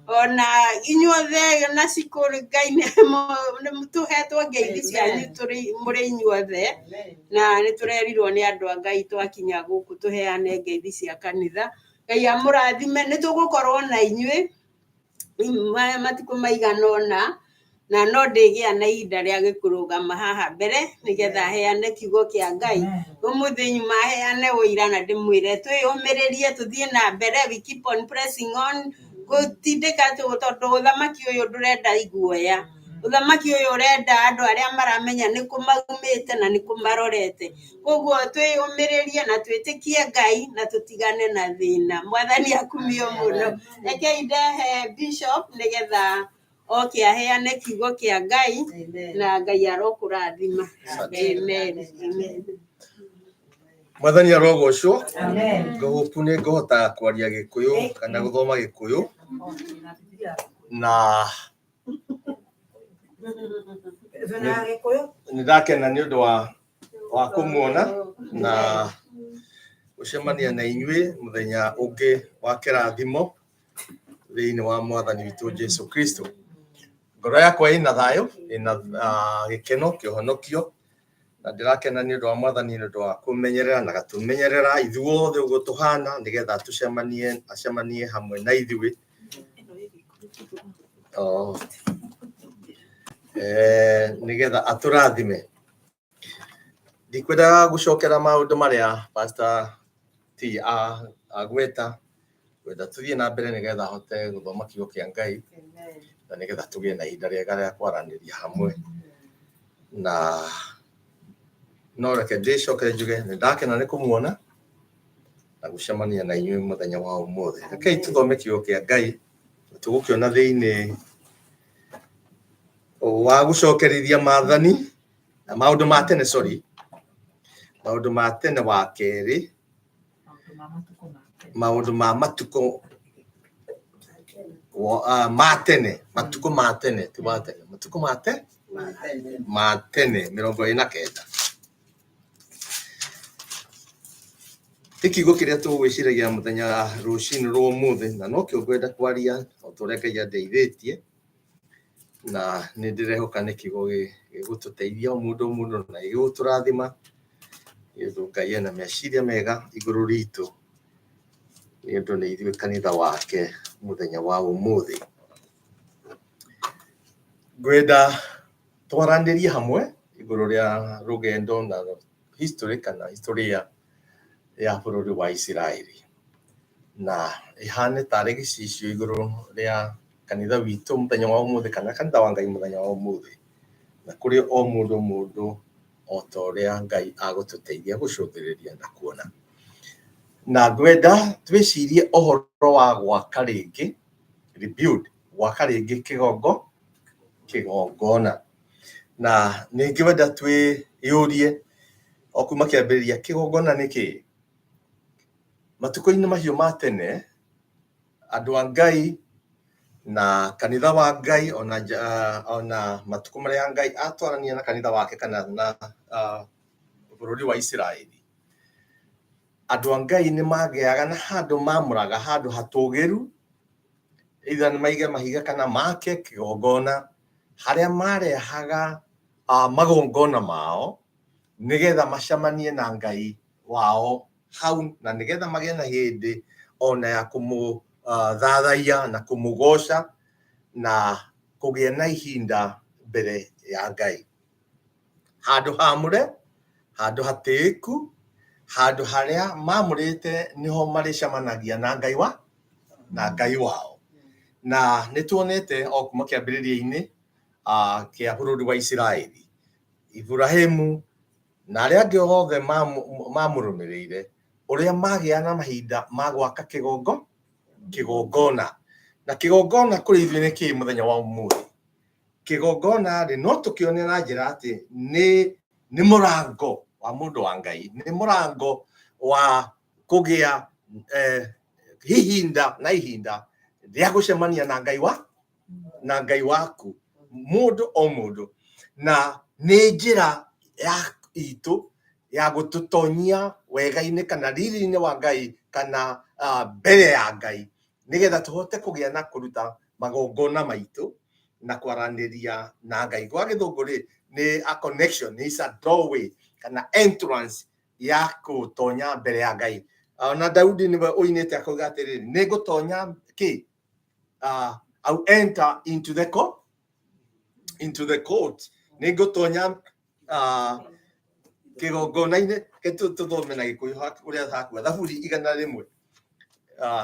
ona inyuothe na cikũ. Ngai nĩ tũhetwo ngeithi cianyu tũrĩ mũrĩ inyuothe, na nĩ tũrerirwo nĩ andũ a Ngai twakinya gũkũ tũheane ngeithi cia kanitha. Ngai amũrathime. Nĩ tũgũkorwo na inyuĩ matukũ maigana ũna, na no ndĩgĩa na ihinda rĩa gĩkũrũgama haha mbere nĩgetha heane kiugo kĩa Ngai. Ũmũthĩ nyuma heane ũira na ndĩmwĩre twĩyũmĩrĩrie, tũthiĩ na mbere, we keep on pressing on, gũtindĩka tondũ ũthamaki ũyũ ndũrenda iguoya. Ũthamaki ũyũ ũrenda andũ arĩa maramenya nĩ kũ maumĩte na nĩ kũ marorete. Koguo twĩyũmĩrĩrie na twĩtĩkie Ngai na tũtigane na thĩna. Mwathani akumio mũno. Rekei ndehe bishop nĩgetha oke aheane kiugo kĩa Ngai, na Ngai arokũrathima. Amen, amen. Mwathani arogocwo. Ngũhũpu nĩ ngũhota kwaria Gĩkũyũ kana gũthoma Gĩkũyũ, na nĩ ndakena nĩ ũndũ wa kũmuona na gũcemania na inyuĩ mũthenya ũngĩ wa kĩrathimo thĩinĩ wa Mwathani witũ Jesu Kristo. Ngoro yakwa ĩna thayũ, ĩna gĩkeno kĩhonokio, na ndĩrakena nĩ ũndũ wa Mwathani, nĩ ũndũ wa kũmenyerera na gatũmenyerera ithuothe ũguo tũhana, nĩgetha tũcemanie, acemanie hamwe na ithuĩ. Oh. Nĩgetha atũrathime. Ndikwendaga gũcokera maũndũ marĩa Pastor T agweta ngwenda tũthiĩ na mbere nĩgetha ahote gũthoma kiugo kĩa Ngai na nĩgetha tũgĩe na ihinda rĩega rĩa kwaranĩria hamwe. Na no reke ndĩcokere njuge nĩ ndakena nĩ kũmuona na gũcemania na inyuĩ mũthenya wa ũmũthĩ. Rekei tũthome kiugo kĩa Ngai tũgũkĩona thĩinĩ wa gũcokerithia maathani na maũndũ ma tene, sorry, maũndũ ma tene wa kerĩ, maũndũ ma matukũ ma tene, matukũ ma tene, ti wa tene, matukũ ma te ma tene 29. Nĩ kiugo kĩrĩa tũgwĩciragia mũthenya rũcinĩ rwa ũmũthĩ, na nokĩo ngwenda kwaria o ta ũrĩa Ngai andeithĩtie, na nĩ ndĩrehoka nĩ kiugo gĩgũtũteithia o mũndũ o mũndũ na gĩgũtũrathima, nĩ ũndũ Ngai ena meciria mega igũrũ ritũ, nĩ ũndũ nĩ ithuĩ kanitha wake mũthenya wa ũmũthĩ. Ngwenda twaranĩrie hamwe igũrũ rĩa rũgendo na history kana historia ya bũrũri wa Isiraeli, na ĩhane tarĩ gĩcicio igũrũ rĩa kanitha witũ mũthenya wa ũmũthĩ kana kanitha wa Ngai mũthenya wa ũmũthĩ, na kũrĩ o mũndũ mũndũ o ta ũrĩa Ngai agũtũteithia gũcũthĩrĩria na kuona. Na ngwenda twĩcirie ũhoro wa gwaka rĩngĩ, rebuild, gwaka rĩngĩ kĩgongona. Na nĩ ngwenda twĩyũrie o kuma kĩambĩrĩria, kĩgongona nĩ kĩĩ? Matukũ-inĩ macio ma tene, andũ a Ngai na kanitha wa Ngai ona matukũ marĩa Ngai atwarania na kanitha wake kana na bũrũri wa Isiraeli, andũ a Ngai nĩ magĩaga na handũ mamũraga, handũ hatũgĩru, either nĩ maige mahiga kana make kĩgongona, harĩa marehaga magongona mao nĩgetha macemanie na Ngai wao hau, na nĩgetha magĩe na hĩndĩ ona ya kũmũthathaiya na kũmũgoca na kũgĩa na ihinda mbere ya Ngai. Handũ hamũre, handũ hatĩĩku, handũ harĩa mamũrĩte nĩho marĩcemanagia na Ngai wa na Ngai wao. Na nĩ tuonete o kuma kĩambĩrĩria-inĩ kĩa bũrũri wa Isiraeli, Iburahĩmu na arĩa angĩ othe mamũrũmĩrĩire, ũrĩa magĩa na mahinda ma gwaka kĩgongona. Na kĩgongona kũrĩ ithuĩ nĩ kĩĩ mũthenya wa ũmũthĩ? Kĩgongona rĩ, no tũkĩone na njĩra atĩ nĩ mũrango wa mũndũ wa Ngai, nĩ mũrango wa kũgĩa ihinda na ihinda rĩa gũcemania na Ngai wa na Ngai waku, mũndũ o mũndũ. Na nĩ njĩra ya itũ ya gũtũtonyia wega-inĩ kana riri-inĩ wa Ngai kana mbere ya Ngai, nĩgetha tũhote kũgĩa na kũruta magongona maitũ na kwaranĩria na Ngai. Gwa gĩthũngũ rĩ, nĩ a connection, is a doorway kana entrance ya gũtonya mbere ya Ngai. Ona Daudi nĩwe ũinĩte akauga atĩrĩrĩ, nĩ ngũtonya kĩ? I'll enter into the court, into the court. Nĩ ngũtonya kĩgongona-inĩ. Reke tũthome na Gĩkũyũ ũrĩa hakuga Thaburi 100,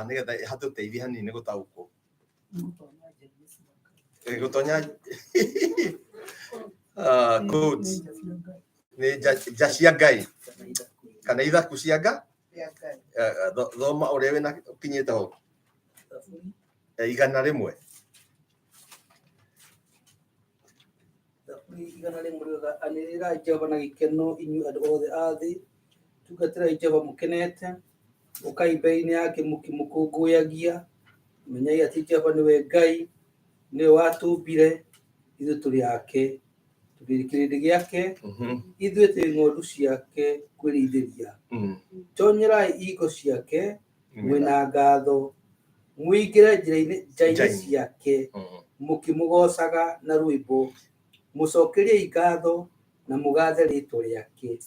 nĩgetha hatũteithie hanini gũtaũkwo. Gũtonya court nĩ nja cia Ngai kana ithaku cia Ngai. Thoma ũrĩa wĩna ũkinyĩte ho. 100. Thaburi 100 riugaga, anĩrĩrai Jehova na gĩkeno inyuĩ andũ othe a thĩ, tungatĩrai Jehova mũkenete, ũkai mbere-inĩ yake mũkĩmũkũngũyagia. Menyai atĩ Jehova nĩwe Ngai, nĩwe watũmbire, ithuĩ tũrĩ ake, tũrĩ kĩrĩndĩ gĩake, ithuĩ tũrĩ ng'ondu ciake kwĩrĩithĩria. Tonyerai ihingo ciake mwĩna ngatho, mũingĩre nja-inĩ ciake mũkĩmũgoocaga na rwĩmbo, mũcokeriei ngatho na mũgathe rĩĩtwa rĩake.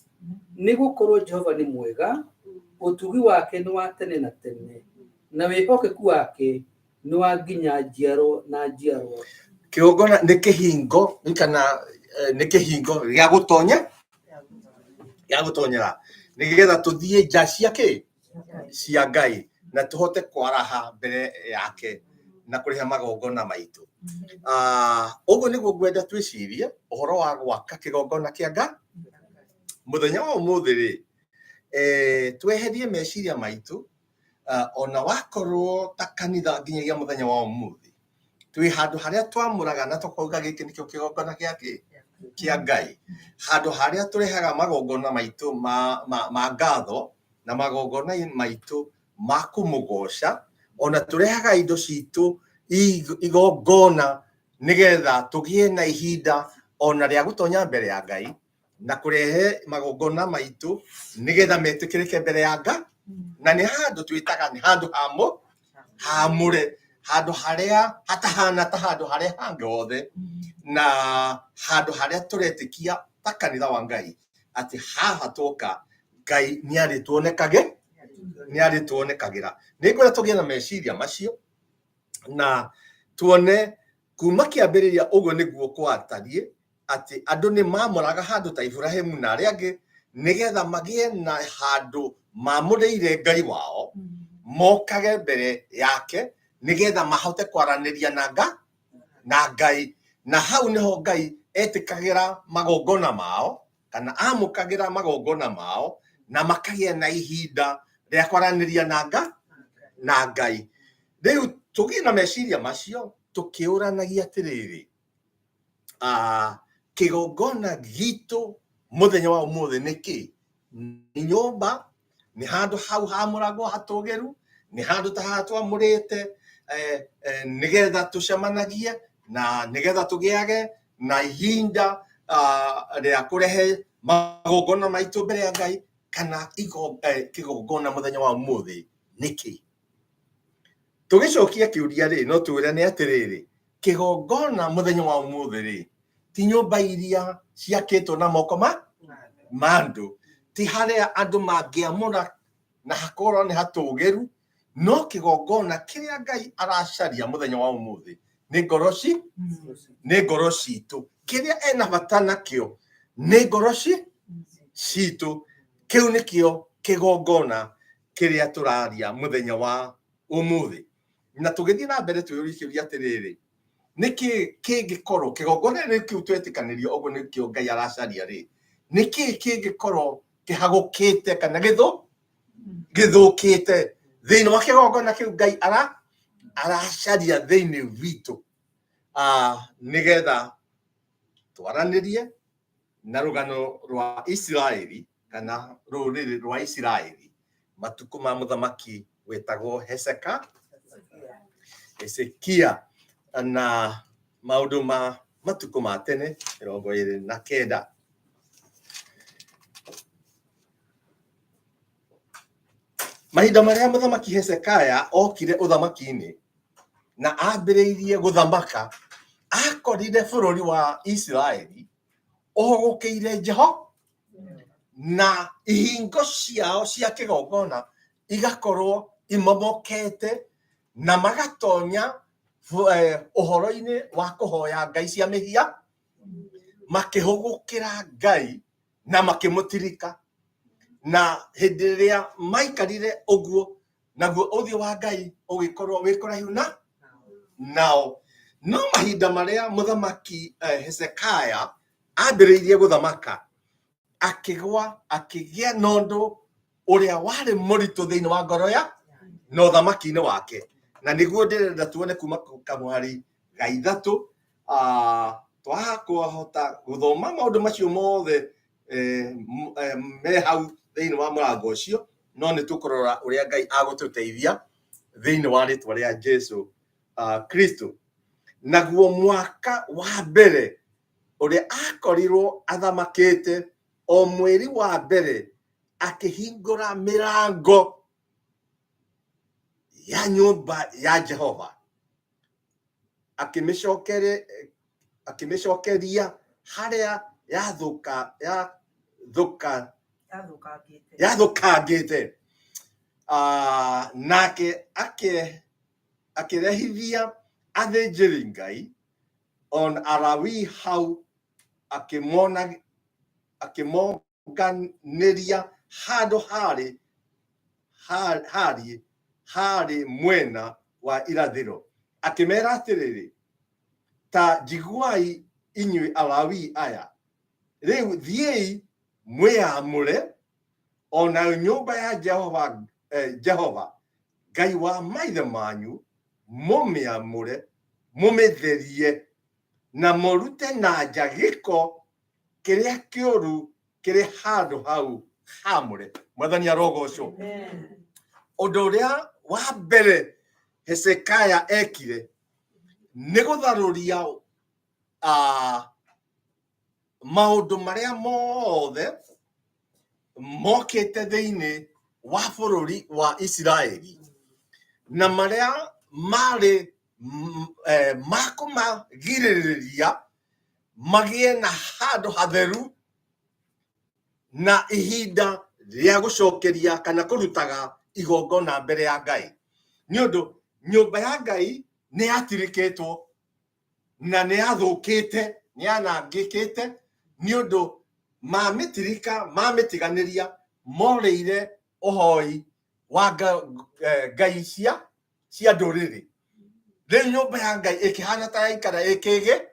Nĩ gũkorwo Jehova nĩ mwega, ũtugi wake nĩ wa tene na tene, na wĩhokeku wake nĩ wa nginya njiarwo na njiarwa. Kĩgongona nĩ kĩhingo kana nĩ kĩhingo gĩa gũtonya, gĩa gũtonyera nĩgetha tũthiĩ nja cia kĩ Cia Ngai na tũhote kwaraha mbere yake na kũrĩha magongona maitũ. Ũguo nĩguo ngwenda twĩcirie ũhoro wa gwaka kĩgongona kĩa Ngai mũthenya wa ũmũthĩ rĩ, tweherie meciria maitũ, ona wakorwo ta kanitha nginyagia mũthenya wa ũmũthĩ twĩ handũ harĩa twamũraga na tũkauga gĩkĩ nĩkĩo kĩgongona gĩa kĩ kĩa Ngai, handũ harĩa tũrehaga magongona maitũ ma ngatho na magongona maitũ ma kũmũgoca, ona tũrehaga indo citũ igongona nĩgetha tũgĩe na ihinda ona rĩa gũtonya mbere ya Ngai na kũrehe magongona maitũ nĩgetha metĩkĩrĩke mbere ya Ngai. Na nĩ handũ twĩtaga nĩ handũ hamũre, handũ harĩa hatahana ta handũ harĩa hangĩ hothe, na handũ harĩa tũretĩkia ta kanitha wa Ngai atĩ haha twoka Ngai nĩ arĩtuonekagĩra. Nĩ ngwenda tũgĩe na meciria macio na tuone kuma kĩambĩrĩria ũguo nĩguo gwatariĩ, atĩ andũ nĩ mamũraga handũ ta Iburahĩmu na arĩa angĩ nĩgetha magĩe na handũ mamũrĩire Ngai wao, mokage mbere yake nĩgetha mahote kwaranĩria na Ngai. Na hau nĩho Ngai etĩkagĩra magongona mao kana amũkagĩra magongona mao na makagĩa na ihinda rĩa kwaranĩria na Ngai. Rĩu tũgĩe na meciria macio tũkĩũranagia atĩrĩrĩ, kĩgongona gitũ mũthenya wa ũmũthĩ nĩ kĩ? Nĩ nyũmba? Nĩ handũ hau hamũragwo hatũgĩru? Nĩ handũ ta haha twamũrĩte nĩgetha tũcemanagie na nĩgetha tũgĩage na ihinda rĩa kũrehe magongona maitũ mbere ya Ngai? Kana kĩgongona mũthenya wa ũmũthĩ nĩ kĩ? Tũgĩcokia kĩũria rĩ, no twĩrane atĩrĩrĩ, kĩgongona mũthenya wa ũmũthĩ rĩ, ti nyũmba iria ciakĩtwo na moko ma andũ, ti harĩa andũ mangĩamũra na hakorwo nĩ hatũgĩru, no kĩgongona kĩrĩa Ngai aracaria mũthenya wa ũmũthĩ nĩ ngoro ci nĩ ngoro citũ. Kĩrĩa ena bata nakĩo nĩ ngoro citũ. Kĩu nĩkĩo kĩgongona kĩrĩa tũraria mũthenya wa ũmũthĩ. Na tũgĩthiĩ na mbere twĩyũrie kĩũria atĩrĩrĩ, nĩkĩ kĩngĩkorwo kĩgongona rĩu kĩu twetĩkanĩrio ũguo nĩkĩo Ngai aracaria rĩ, nĩkĩ kĩngĩkorwo kĩhagũkĩte kana gĩthũkĩte thĩinĩ wa kĩgongona kĩu Ngai aracaria thĩinĩ witũ, nĩgetha twaranĩrie na rũgano rwa Isiraeli kana rũrĩrĩ rwa Isiraeli matukũ ma mũthamaki wetagwo Hezekia na maũndũ ma matukũ ma tene 29. Mahinda marĩa mũthamaki Hezekia okire ũthamaki-inĩ na ambĩrĩirie gũthamaka, akorire bũrũri wa Isiraeli ũhũgũkĩire Jeho na ihingo ciao cia kĩgongona igakorwo imomokete na magatonya ũhoro-inĩ wa kũhoya ngai cia mĩhia, makĩhũgũkĩra Ngai na makĩmũtirika. Na hĩndĩ ĩrĩa maikarire ũguo, naguo ũthiũ wa Ngai ũgĩkorwo wĩ kũraihu na nao. No mahinda marĩa mũthamaki Hezekia ambĩrĩirie gũthamaka, akĩgwa akĩgĩa na ũndũ ũrĩa warĩ mũritũ thĩinĩ wa ngoro ya na ũthamaki-inĩ wake. Na nĩguo ndĩrenda tuone kuma kamũhari ga 3. Twahota gũthoma maũndũ macio mothe me hau thĩinĩ wa mũrango ũcio, no nĩ tũkũrora ũrĩa Ngai agũtũteithia thĩinĩ wa rĩtwa rĩa Jesu Kristo. Naguo mwaka wa mbere ũrĩa akorirwo athamakĩte, o mweri wa mbere, akĩhingũra mĩrango ya nyũmba ya Jehova, akĩmĩcokeria harĩa yathũkangĩte. Nake akĩrehithia athĩnjĩri Ngai on Alawii hau, akĩmonganĩria handũ harĩ Hariĩ harĩ mwena wa irathĩro, akĩmera atĩrĩrĩ, ta njiguai inyuĩ Alawii aya, rĩu thiĩi mwĩamũre o nayo nyũmba ya Jehova, Jehova Ngai wa maithe manyu, mũmĩamũre, mũmĩtherie, na mũrute na nja gĩko kĩrĩa kĩũru kĩrĩ handũ hau hamũre. Mwathani arogocwo. Ũndũ ũrĩa wa mbere Hezekiah ekire nĩ gũtharũria maũndũ marĩa mothe mokĩte thĩinĩ wa bũrũri wa Isiraeli na marĩa marĩ ma kũmagirĩrĩria magĩe na handũ hatheru na ihinda rĩa gũcokeria kana kũrutaga igongona mbere ya Ngai, nĩ ũndũ nyũmba ya Ngai nĩ yatirĩkĩtwo na nĩ yathũkĩte, nĩ yanangĩkĩte, nĩ ũndũ mamĩtirika, mamĩtiganĩria, morĩire ũhoi wa ngai cia ndũrĩrĩ. Rĩu nyũmba ya Ngai ĩkĩhana ta yaikara ĩkĩgĩ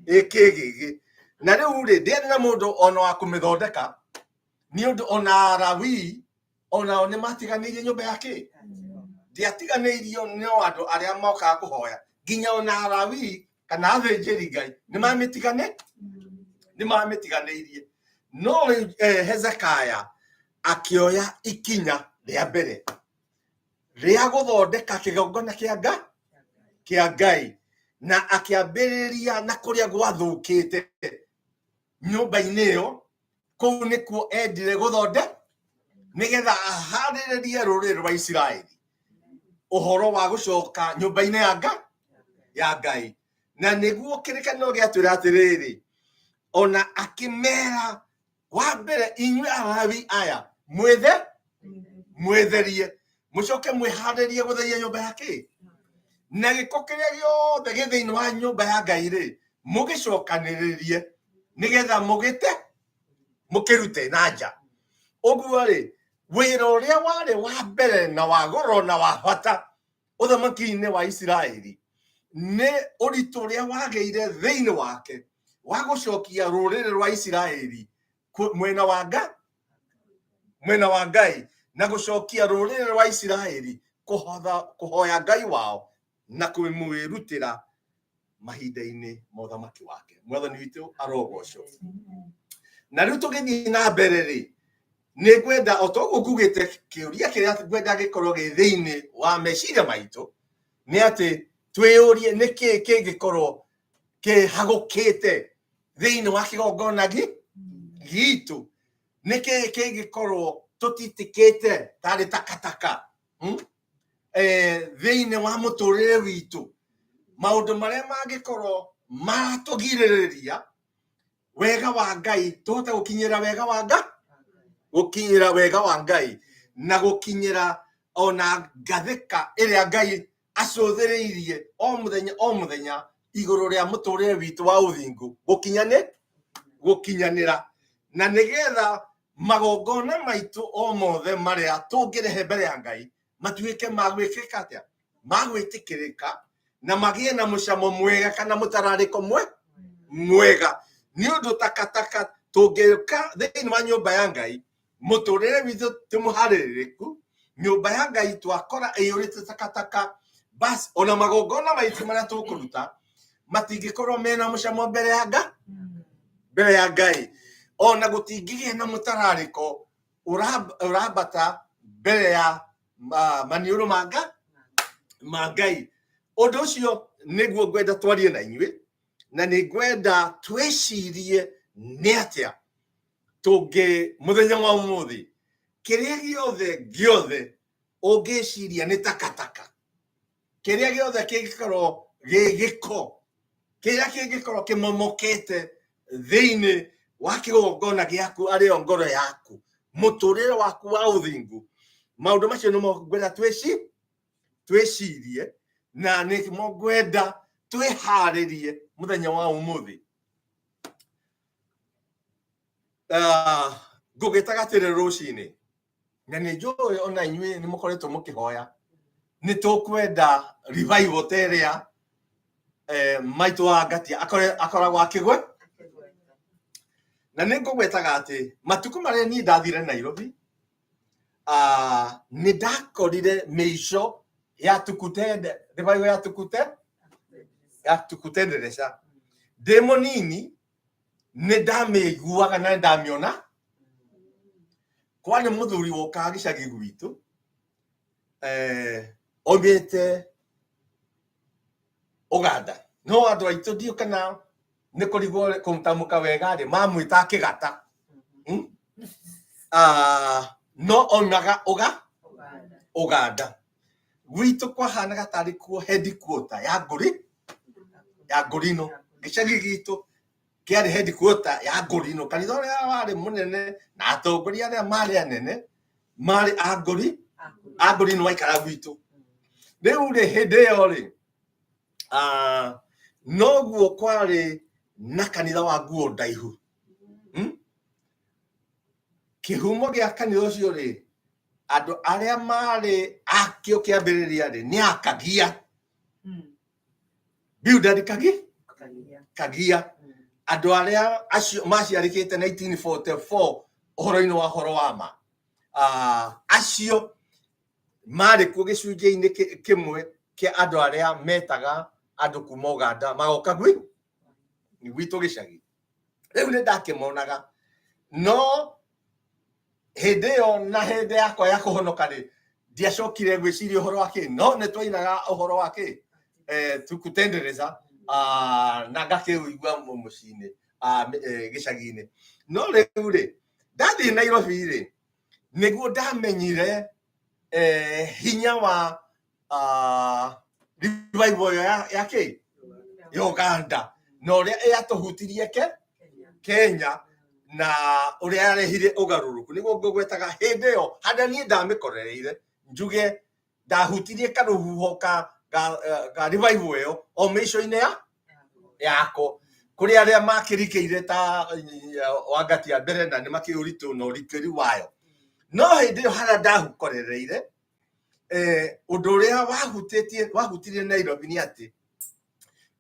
ĩkĩgĩgĩ, na rĩu rĩ, ndĩarĩ na mũndũ ona wa kũmĩthondeka, nĩ ũndũ ona Alawii onao nĩ matiganĩirie nyũmba ya kĩ ndĩatiganĩirio no andũ arĩa mokaga kũhoya, nginya ona Alawii kana athĩnjĩri Ngai nĩ mamĩtiganĩirie. No rĩu Hezekiah akĩoya ikinya rĩa mbere rĩa gũthondeka kĩgongona kĩa Ngai, na akĩambĩrĩria na kũrĩa gwathũkĩte nyũmba-inĩ ĩyo. Kũu nĩkuo endire gũthonde nĩgetha aharĩrĩrie rũrĩrĩ rwa Isiraeli ũhoro wa gũcoka nyũmba-inĩ ya Ngai. Na nĩguo kĩrĩkanĩro gĩatwĩra atĩrĩrĩ, ona akĩmera wa mbere, inyuĩ Alawii aya, mwĩthe mwĩtherie, mũcoke mwĩharĩrie gũtheria nyũmba ya kĩ na gĩko kĩrĩa gĩothe gĩ thĩinĩ wa nyũmba ya Ngai rĩ, mũgĩcokanĩrĩrie nĩgetha mũgĩte mũkĩrute na nja. Ũguo rĩ, wĩra ũrĩa warĩ wa mbere na wa goro na wa bata ũthamaki-inĩ wa Isiraeli nĩ ũritũ ũrĩa wagĩire thĩinĩ wake wa gũcokia rũrĩrĩ rwa Isiraeli mwena wa Ngai, na gũcokia rũrĩrĩ rwa Isiraeli kũhoya Ngai wao na kũmwĩrutĩra mahinda-inĩ ma ũthamaki wake. Mwathani witũ arogocwo. Na rĩu tũgĩthiĩ na mbere rĩ, nĩ ngwenda o ta ũguo ngugĩte, kĩũria kĩrĩa ngwenda gĩkorwo gĩ thĩinĩ wa meciria maitũ nĩ atĩ twĩyũrie nĩ kĩĩ kĩngĩkorwo kĩhagũkĩte thĩinĩ wa kĩgongona gitũ, nĩ kĩĩ kĩngĩkorwo tũtitikĩte tarĩ takataka thĩinĩ wa mũtũrĩre witũ, maũndũ marĩa mangĩkorwo maratũgirĩrĩria wega wa Ngai tũhote gũkinyĩra wega wa Ngai, gũkinyĩra wega wa Ngai na gũkinyĩra ona ngathĩka ĩrĩa Ngai acũthĩrĩirie o mũthenya o mũthenya igũrũ rĩa mũtũrĩre witũ wa ũthingu gũkinyanĩra, na nĩgetha magongona maitũ o mothe marĩa tũngĩrehe mbere ya Ngai matuĩke ma gwĩkĩka atĩa, ma gwĩtĩkĩrĩka na magĩe na mũcamo mwega kana mũtararĩko mwega. Nĩ ũndũ takataka tũngĩũka thĩinĩ wa nyũmba ya Ngai, mũtũrĩre witũ ti mũharĩrĩku, nyũmba ya Ngai twakora ĩiyũrĩte takataka, bas ona magongona maitũ marĩa tũkũruta matingĩkorwo mena mũcamo mbere ya Ngai, ona gũtingĩgĩa na mũtararĩko ũrambata mbere ya maniũrũ ma Ngai. Ũndũ ũcio nĩguo ngwenda twarie na inyuĩ, na nĩ ngwenda twĩcirie nĩ atĩa tũngĩ mũthenya wa ũmũthĩ, kĩrĩa gĩothe gĩothe ũngĩciria nĩ takataka, kĩrĩa gĩothe kĩngĩkorwo gĩ gĩko, kĩrĩa kĩngĩkorwo kĩmomokete thĩinĩ wa kĩgongona gĩaku, arĩo ngoro yaku, mũtũrĩre waku wa ũthingu, maũndũ macio nĩmo ngwenda twĩcirie, na nĩmo ngwenda twĩharĩrie mũthenya wa ũmũthĩ. Ngũgĩtaga atĩrĩ rũcinĩ. Na nä njå ona inyuä nä må koretwo må kä hoya nä tå kwenda revival ta ä rä a maitå wa ngatia akoragwo akä gwe na nä ngå gwetaga atä matukå marä a niä ndathire Nairobi nä ndakorire mä ico ya tukutende revival ya tukute ya tukutendereca ndä må nini nä ndamä iguaga na nä ndamä ona kwarä må thuri wokaga gä cagi gwitå oimä te Uganda no andå aitå ndiå kana nä kå rigwo kå tamå ka wega rä mamwä ta kä gata. No oimaga uga Uganda gwitå kwahanaga tarä kuo headquarter ya ngũri ya ngũrino gĩcagi gitũ kĩarĩ headquarter ya ngũrino kanitha ũrĩa warĩ mũnene na atongoria arĩa marĩ anene marĩ a ngũri a ngũrino aikara gwitũ rĩu rĩ hĩndĩ ĩyo rĩ noguo kwarĩ na kanitha wa nguo ndaihu. Kĩhumo gĩa kanitha ũcio rĩ andũ arĩa marĩ akĩo kĩambĩrĩria rĩ nĩ akagia Bildad Kagia andũ arĩa acio maciarĩkĩte 1944 ũhoro-inĩ wa ũhoro wa ma acio marĩ kuo gĩcunjĩ-inĩ kĩmwe kĩa andũ arĩa metaga andũ kuma Uganda magoka gwitũ gĩcagi rĩu nĩ ndakĩmonaga no hĩndĩ ĩyo na hĩndĩ yakwa ya kũhonoka rĩ ndiacokire gwĩciria ũhoro wa kĩ no nĩ twainaga ũhoro wa kĩ tukutendereza na ngakĩũigua mũciĩ-inĩ gĩcagi-inĩ no rĩu rĩ ndathiĩ Nairobi rĩ nĩguo ndamenyire hinya wa revival ĩyo ya kĩ ya Uganda na ũrĩa yatũhutirie ke Kenya na ũrĩa yarehire ũgarũrũku nĩguo ngũgwetaga hĩndĩ ĩyo harĩa niĩ ndamĩkorereire njuge ndahutirie karũhuho ka revival ĩyo o mĩico-inĩ ya yako kũrĩ arĩa makĩrikĩire ta Wangatia mbere na nĩ makĩũĩ ũritũ na ũrikĩru wayo no hĩndĩ ĩyo harĩa ndahukorereire ũndũ ũrĩa wahutirie Nairobi nĩ atĩ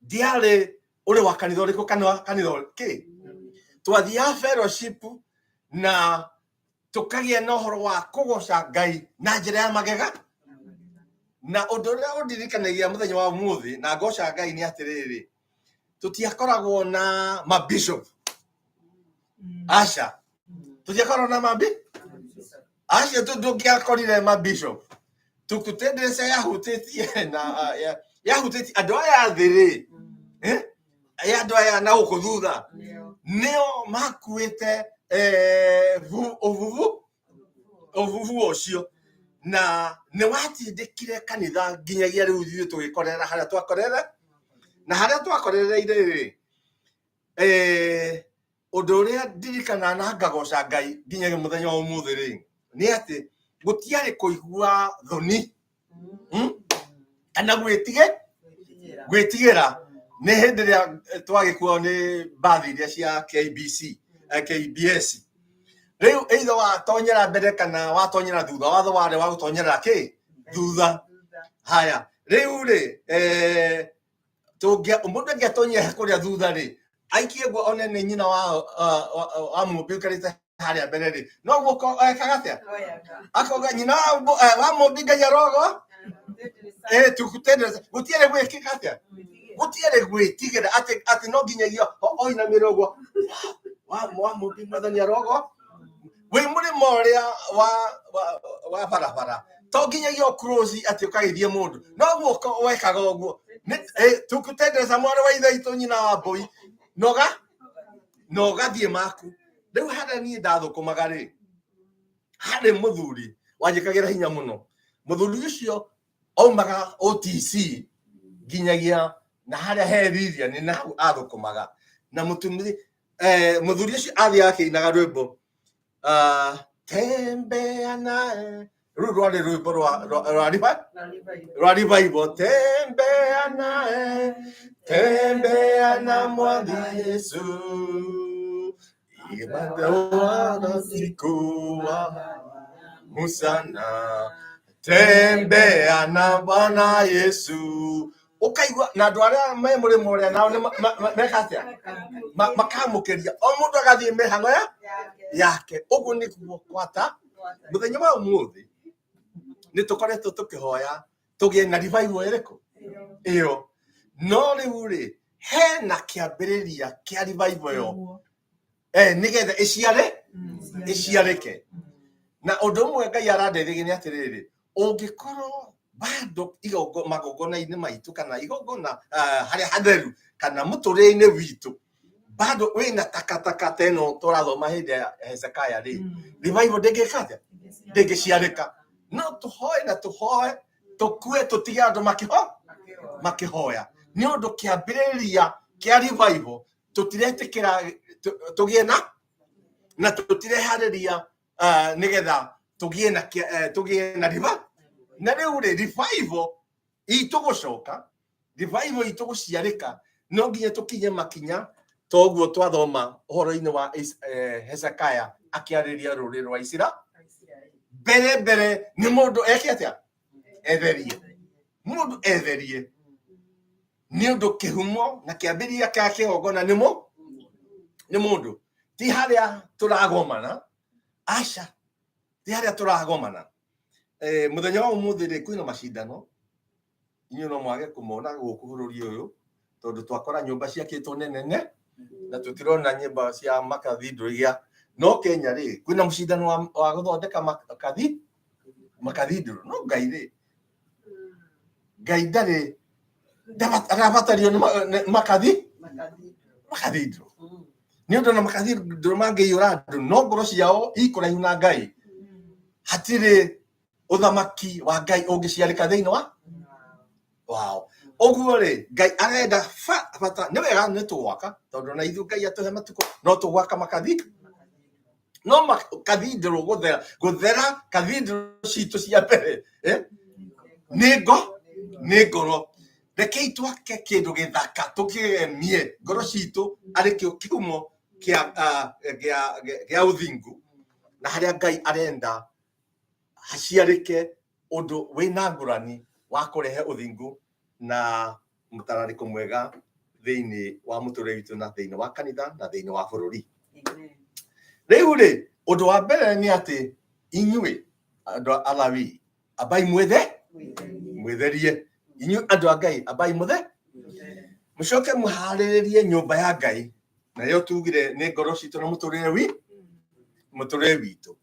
ndiarĩ ũrĩ wa kanitha ũrĩkũ kana kanitha kĩ twathiaga fellowship na tũkagĩa na ũhoro wa kũgoca Ngai na njĩra ya magega na ũndũ ũrĩa ũndirikanagia mũthenya wa ũmũthĩ na ngoca Ngai nĩ atĩrĩrĩ tũtiakoragwo na mabishop aca tũtiakoragwo na mabi acio ndũngĩakorire mabishop tukutendereca yahutĩtie na yahutĩtie andũ aya thĩ rĩ andũ aya na gũkũ thutha nĩo makuĩte ũbubu ũcio na nĩ watindĩkire kanitha nginyagia rĩu ithuĩ tũgĩkorera harĩa twakorera na harĩa twakorereire rĩ ũndũ ũrĩa ndirikanaga na ngagoca Ngai nginyagia mũthenya wa ũmũthĩ rĩ nĩ atĩ gũtiarĩ kũigua thoni kana gwĩtigĩra nĩ hĩndĩ ĩrĩa twagĩkuo nĩ mbathi iria cia KBC KBS rĩu either watonyera mbere kana watonyera thutha watho warĩ wa gũtonyerera kĩ thutha haya rĩu rĩ mũndũ angĩatonyera kũrĩa thutha rĩ aikie guo one nĩ nyina wa mũmbi ũikarĩte harĩa mbere rĩ noguo ekaga atĩa akoga nyina wa mũmbi Ngai arogo tukutendereza gũtiarĩ gwĩkĩka atĩa gũtiarĩ gwĩtigĩra atĩ no nginyagia oinamĩre ũguo wa mũmbi mwathani arogo wĩ mũrĩmo ũrĩa wa barabara to nginyagia ũclose atĩ ũkageithie mũndũ noguo wekaga ũguo tukutendereza mwarĩ wa ithe witũ nyina wa mbũi noga na ũgathiĩ maku rĩu harĩa niĩ ndathũkũmaga rĩ harĩ mũthuri wanjĩkagĩra hinya mũno mũthuri ũcio aumaga OTC nginyagia na harĩa he Lilia nĩ nahu athũkũmaga na mũtumia mũthuri ũcio athiaga akĩinaga rwĩmbo tembea nae rũu rwarĩ rwĩmbo rwa revival tembea nae tembea na mwathi Yesu siku wa Tamu sana tembea na Bwana Yesu. Ũkaigua na andũ arĩa me mũrĩmo ũrĩa nao nĩ meka atĩa? Makamũkĩria o mũndũ agathiĩ mĩhang'o ya yake. Ũguo nĩguo gwata mũthenya wa ũmũthĩ nĩ tũkoretwo tũkĩhoya tũgĩe na revival ĩrĩkũ ĩyo. No rĩu rĩ, hena kĩambĩrĩria kĩa revival ĩyo nĩgetha ĩciare ĩciarĩke. Na ũndũ ũmwe Ngai arandeithagia nĩ atĩrĩrĩ, ũngĩkorwo bado magongona-inĩ maitũ kana igongona harĩa hatheru kana mũtũrĩre-inĩ witũ bado wĩna takataka ta ĩno tũrathoma hĩndĩ ya Hezekiah rĩ, revival ndĩngĩka atĩa? Ndĩngĩciarĩka. No tũhoe na tũhoe tũkue tũtige andũ makĩhoya nĩ ũndũ kĩambĩrĩria kĩa revival tũtiretĩkĩra tũgĩe na tũtireharĩria nĩgetha tũgĩe na tũgĩe na riva. Na rĩu rĩ, revival itũ gũcoka, revival itũ gũciarĩka, no nginya tũkinye makinya toguo twathoma ũhoro-inĩ wa Hezekiah akĩarĩria rũrĩrĩ rwa Isiraeli. Mbere mbere nĩ mũndũ eke atĩa? Etherie. Mũndũ etherie nĩ ũndũ kĩhumo na kĩambĩrĩria kĩa kĩgongona nĩ mũndũ, ti harĩa tũragomana. Aca, ti harĩa tũragomana. Mũthenya wa ũmũthĩ rĩ, kwĩna macindano, inyuĩ no mwage kũmona gũkũ bũrũri ũyũ tondũ twakora nyũmba ciakĩtwo nene na tũtirona nyũmba cia makathindro iria. No Kenya rĩ, kwĩna mũcindano wa gũthondeka makathindro. No Ngai rĩ, Ngai ndarĩ arabatario nĩ makathindro nĩ ũndũ na makathindro mangĩiyũra andũ no ngoro ciao ikũraihu na Ngai, hatirĩ ũthamaki wa Ngai ũngĩciarĩka thĩinĩ wa wao. Ũguo rĩ, Ngai arenda bata nĩ wega nĩ tũgwaka, tondũ na ithuĩ Ngai atũhe matukũ no tũgwaka makathi, no makathindro gũthera kathindro citũ cia mbere nĩ ngoro. Rekei twake kĩndũ gĩthaka tũkĩgemie ngoro citũ arĩ kĩo kĩhumo kĩa ũthingu, na harĩa Ngai arenda haciarĩke ũndũ wĩna ngũrani wa kũrehe ũthingu na mũtararĩko mwega thĩinĩ wa mũtũrĩre witũ na thĩinĩ wa kanitha na thĩinĩ wa bũrũri. Rĩu rĩ, ũndũ wa mbere nĩ atĩ inyuĩ andũ a Alawii ambai mwĩtherie. Inyuĩ andũ a Ngai ambai mũthe, mũcoke mũharĩrĩrie nyũmba ya Ngai, nayo tugire nĩ ngoro citũ na mũtũrĩre witũ,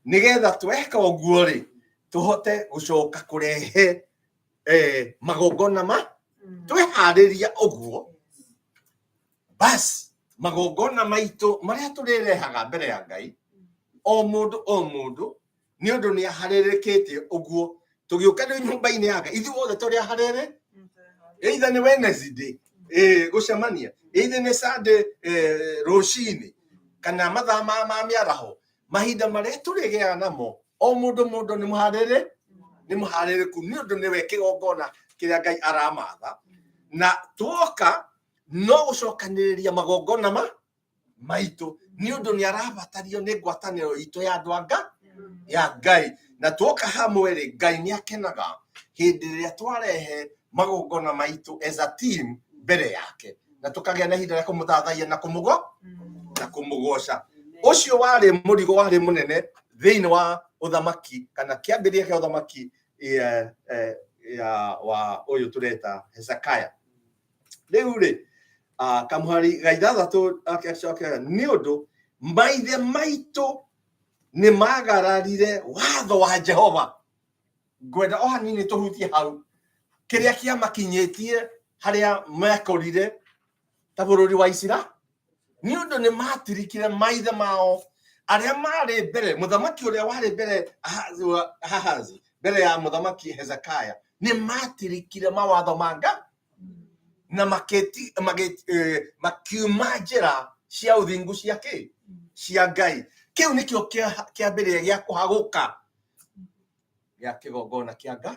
nĩgetha tweka ũguo rĩ, tũhote gũcoka kũrehe magongona ma tweharĩria ũguo, bas magongona maitũ marĩa tũrĩrehaga mbere ya Ngai o mũndũ o mũndũ, nĩ ũndũ nĩ aharĩrĩkĩte ũguo tũgĩũka rĩu nyũmba-inĩ ya Ngai ithuĩ othe tũrĩ aharĩrĩ, either nĩ Wednesday gũcemania, either nĩ Sunday rũcinĩ kana mathaa ma mĩaraho, mahinda marĩa tũrĩgĩaga namo o mũndũ mũndũ nĩ mũharĩrĩ, nĩ mũharĩrĩku, nĩ ũndũ nĩwe kĩgongona kĩrĩa Ngai aramatha. Na tuoka no gũcokanĩrĩria magongona ma maitũ, nĩ ũndũ nĩ arabatario nĩ ngwatanĩro itũ ya andũ anga ya Ngai. Na tuoka hamwe rĩ, Ngai nĩ akenaga hĩndĩ ĩrĩa twarehe magongona maitũ as a team mbere yake, na tũkagĩa na ihinda rĩa kũmũthathaiya na kũmũgoca. Ũcio warĩ mũrigo warĩ mũnene thĩinĩ wa ũthamaki kana kĩambĩrĩria kĩa ũthamaki ya wa ũyũ tũreta Hezekiah. Rĩu rĩ, kamũhari ga ithathatũ akĩcokera, nĩ ũndũ maithe maitũ nĩ magararire watho wa Jehova. Ngwenda o hanini tũhutie hau kĩrĩa kĩamakinyĩtie harĩa mekorire ta bũrũri wa Isiraeli, nĩ ũndũ nĩ matirikire maithe mao arĩa marĩ mbere, mũthamaki ũrĩa warĩ mbere Ahazi, mbere ya mũthamaki Hezekiah, nĩ matirikire mawatho ma Ngai na makiuma njĩra cia ũthingu cia kĩ cia Ngai. Kĩu nĩkĩo kĩambĩrĩria gĩa kũhagũka gĩa kĩgongona kĩa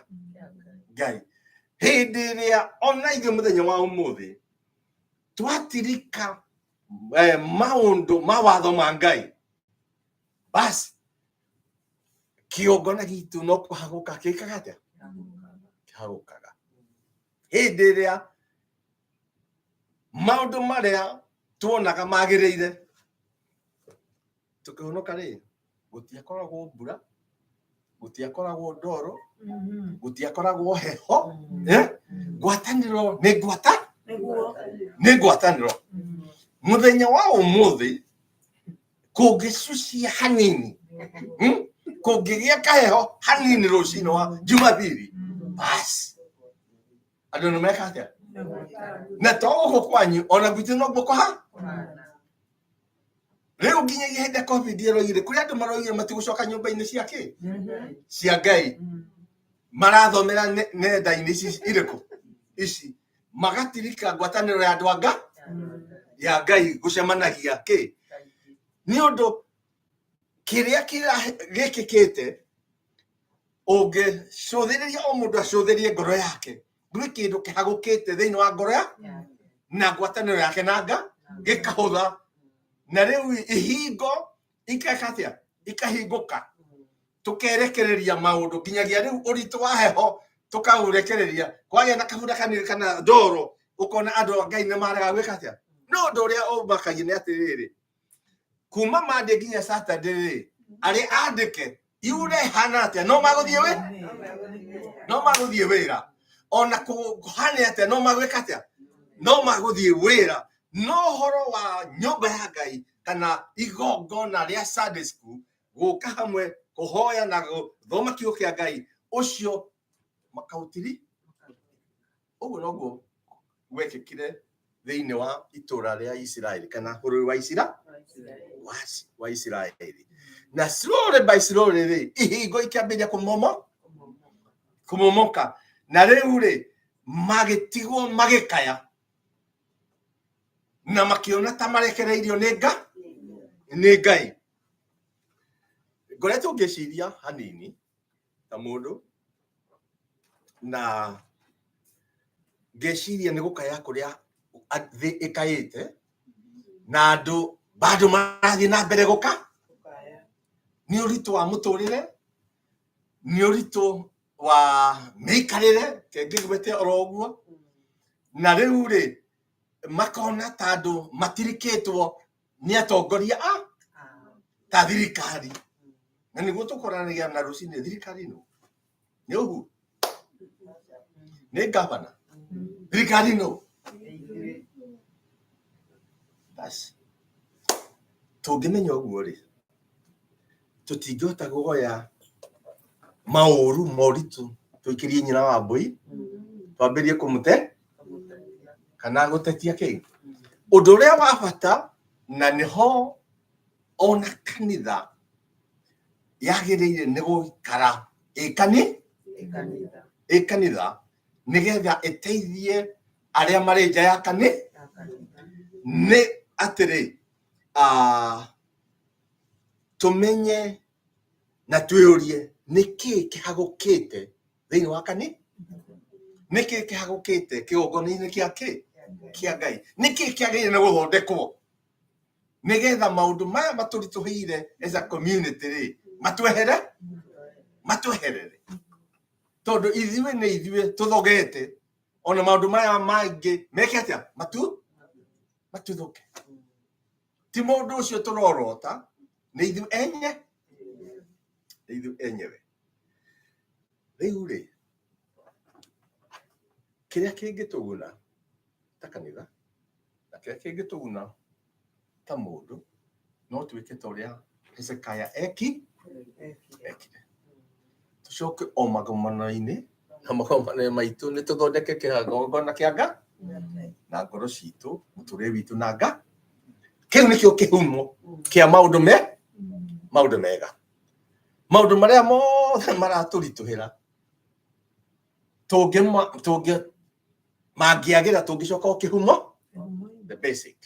Ngai. Hĩndĩ ĩrĩa ona ithuĩ mũthenya wa ũmũthĩ twatirika maũndũ ma watho ma Ngai, basi Kĩgongona gitũ no kũhagũka gĩkaga atĩa? Kĩhagũkaga. Hĩndĩ ĩrĩa maũndũ marĩa tuonaga magĩrĩire tũkĩhonoka rĩ, gũtiakoragwo mbura, gũtiakoragwo ndoro, gũtiakoragwo heho, eh? Ngwatanĩro nĩ ngwata nĩ ngwatanĩro. Mũthenya wa ũmũthĩ kũngĩcucia hanini, Kũngĩgĩa kaheho hanini rũcinĩ wa Jumapili, basi andũ nĩ meka atĩa? Na to gũkũ kwanyu, ona gwitũ noguo kũha rĩu nginyagia hĩndĩ ya COVID ĩroigire kũrĩ andũ maroigire matigũcoka nyũmba-inĩ cia kĩ cia Ngai, marathomera nenda-inĩ ici irĩkũ ici, magatirika ngwatanĩro ya andũ anga ya Ngai gũcemanagia kĩ nĩ ũndũ kĩrĩa gĩkĩkĩte. Ũngĩcũthĩrĩria o mũndũ acũthĩrie ngoro yake, gwĩ kĩndũ kĩhagũkĩte thĩinĩ wa ngoro ya na ngwatanĩro yake na nga gĩkahũtha, na rĩu ihingo ikeka atĩa? Ikahingũka, tũkerekereria maũndũ nginyagia rĩu ũritũ wa heho tũkaũrekereria. Kwagĩa na kabura kanini kana ndoro, ũkona andũ a Ngai nĩ marega gwĩka atĩa. No ũndũ ũrĩa ũmakagia nĩ atĩrĩrĩ, kuma Monday nginya Saturday rĩ, arĩa andĩke yure hana atĩa no magũthiĩ wĩ no magũthiĩ wĩra, ona kũhane atĩa no magwĩka atĩa no magũthiĩ wĩra. No ũhoro wa nyũmba ya Ngai kana igongona rĩa Sunday school, gũka hamwe kũhoya na gũthoma kiugo kĩa Ngai, ũcio makaũtiri. Ũguo noguo gwekĩkire thĩinĩ wa itũra rĩa Isiraeli kana bũrũri wa Isira wa Isiraeli, na slowly by slowly rĩ, ihingo ikĩambĩrĩria kũmomoka, na rĩu rĩ, magĩtigwo magĩkaya na makĩona ta marekereirio nĩ Ngai. Ngoretwo ngĩciria hanini ta mũndũ na ngeciria nĩ gũkaya kũrĩa thĩ ĩkaĩte na andũ bado marathiĩ na mbere gũka nĩ ũritũ wa mũtũrĩre, nĩ ũritũ wa mĩikarĩre, kengĩgwete oro ũguo. Na rĩu rĩ, makona ta andũ matirikĩtwo nĩ atongoria a ta thirikari, na nĩguo tũkoranagia na rũcinĩ thirikari nũ nĩ Uhuru, nĩ gavana, thirikari nũ. Basi tũngĩmenya ũguo rĩ, tũtingĩhota kuoya maũru moritũ tũikĩrie nyina wa mbũi twambĩrie kũmũte kana gũtetia kĩ. Ũndũ ũrĩa wa bata na nĩho ona kanitha yagĩrĩire nĩ gũikara ĩ kanitha nĩgetha ĩteithie arĩa marĩ nja ya kani nĩ atĩrĩ, tũmenye na twĩyũrie nĩkĩĩ kĩhagũkĩte thĩinĩ wa kani, nĩkĩĩ kĩhagũkĩte kĩgongona-inĩ kĩa kĩ kĩa Ngai, nĩkĩĩ kĩagĩrĩire nĩ gũthondekwo nĩgetha maũndũ maya matũritũhĩire as a community rĩ, matwehere matweherere, tondũ ithuĩ nĩ ithuĩ tũthogete ona maũndũ maya mangĩ meke atĩa matuthũke. Ti mũndũ ũcio tũrorota, nĩ ithuĩ enye nĩ ithuĩ enyewe. Rĩu rĩ, kĩrĩa kĩngĩtũguna ta kanitha na kĩrĩa kĩngĩtũguna ta mũndũ, no twĩke ta ũrĩa Hezekiah ekire, tũcoke o magomano-inĩ na magomano maitũ nĩ tũthondeke kĩgongona kĩa nga na ngoro citũ, mũtũrĩre witũ na nga. Kĩu nĩkĩo kĩhumo kĩa maũndũ mega. Maũndũ marĩa mothe maratũritũhĩra tũngĩ tũngĩ mangĩagĩra tũngĩcoka o kĩhumo, the basic,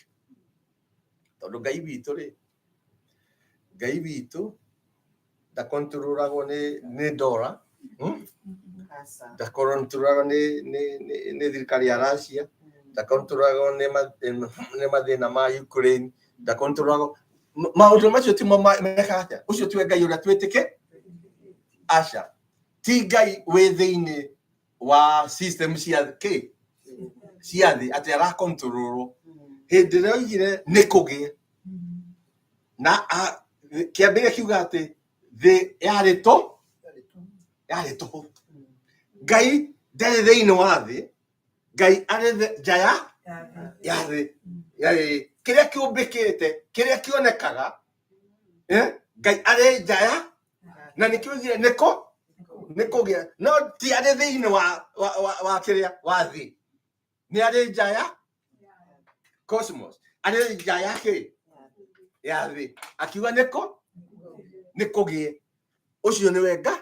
tondũ Ngai witũ rĩ, Ngai witũ ndakontrolagwo nĩ ndora, Ndakontrolagwo nĩ thirikari ya Russia, ndakontrolagwo nĩ mathĩna ma Ukraine, ndakontrolagwo maũndũ macio timo mekaga atĩa. Ũcio tiwe Ngai ũrĩa twĩtĩkĩ. Aca, ti Ngai wĩ thĩinĩ wa system cia kĩ cia thĩ atĩ arakontrolwo. Hĩndĩ ĩrĩa oigire nĩ kũgĩe na kĩambĩrĩria kiuga atĩ thĩ yarĩ tũ yarĩ tũhũ. Ngai ndarĩ thĩinĩ wa thĩ, Ngai arĩ nja ya thĩ. Yarĩ kĩrĩa kĩũmbĩkĩte, kĩrĩa kĩonekaga, Ngai arĩ nja ya, na nĩkĩo oigire nĩkũ nĩkũgĩa, no ti arĩ thĩinĩ wa kĩrĩa wa thĩ, nĩ arĩ nja ya cosmos, arĩ nja ya kĩ ya thĩ, akiuga nĩkũ nĩkũgĩe. Ũcio nĩwe Nga,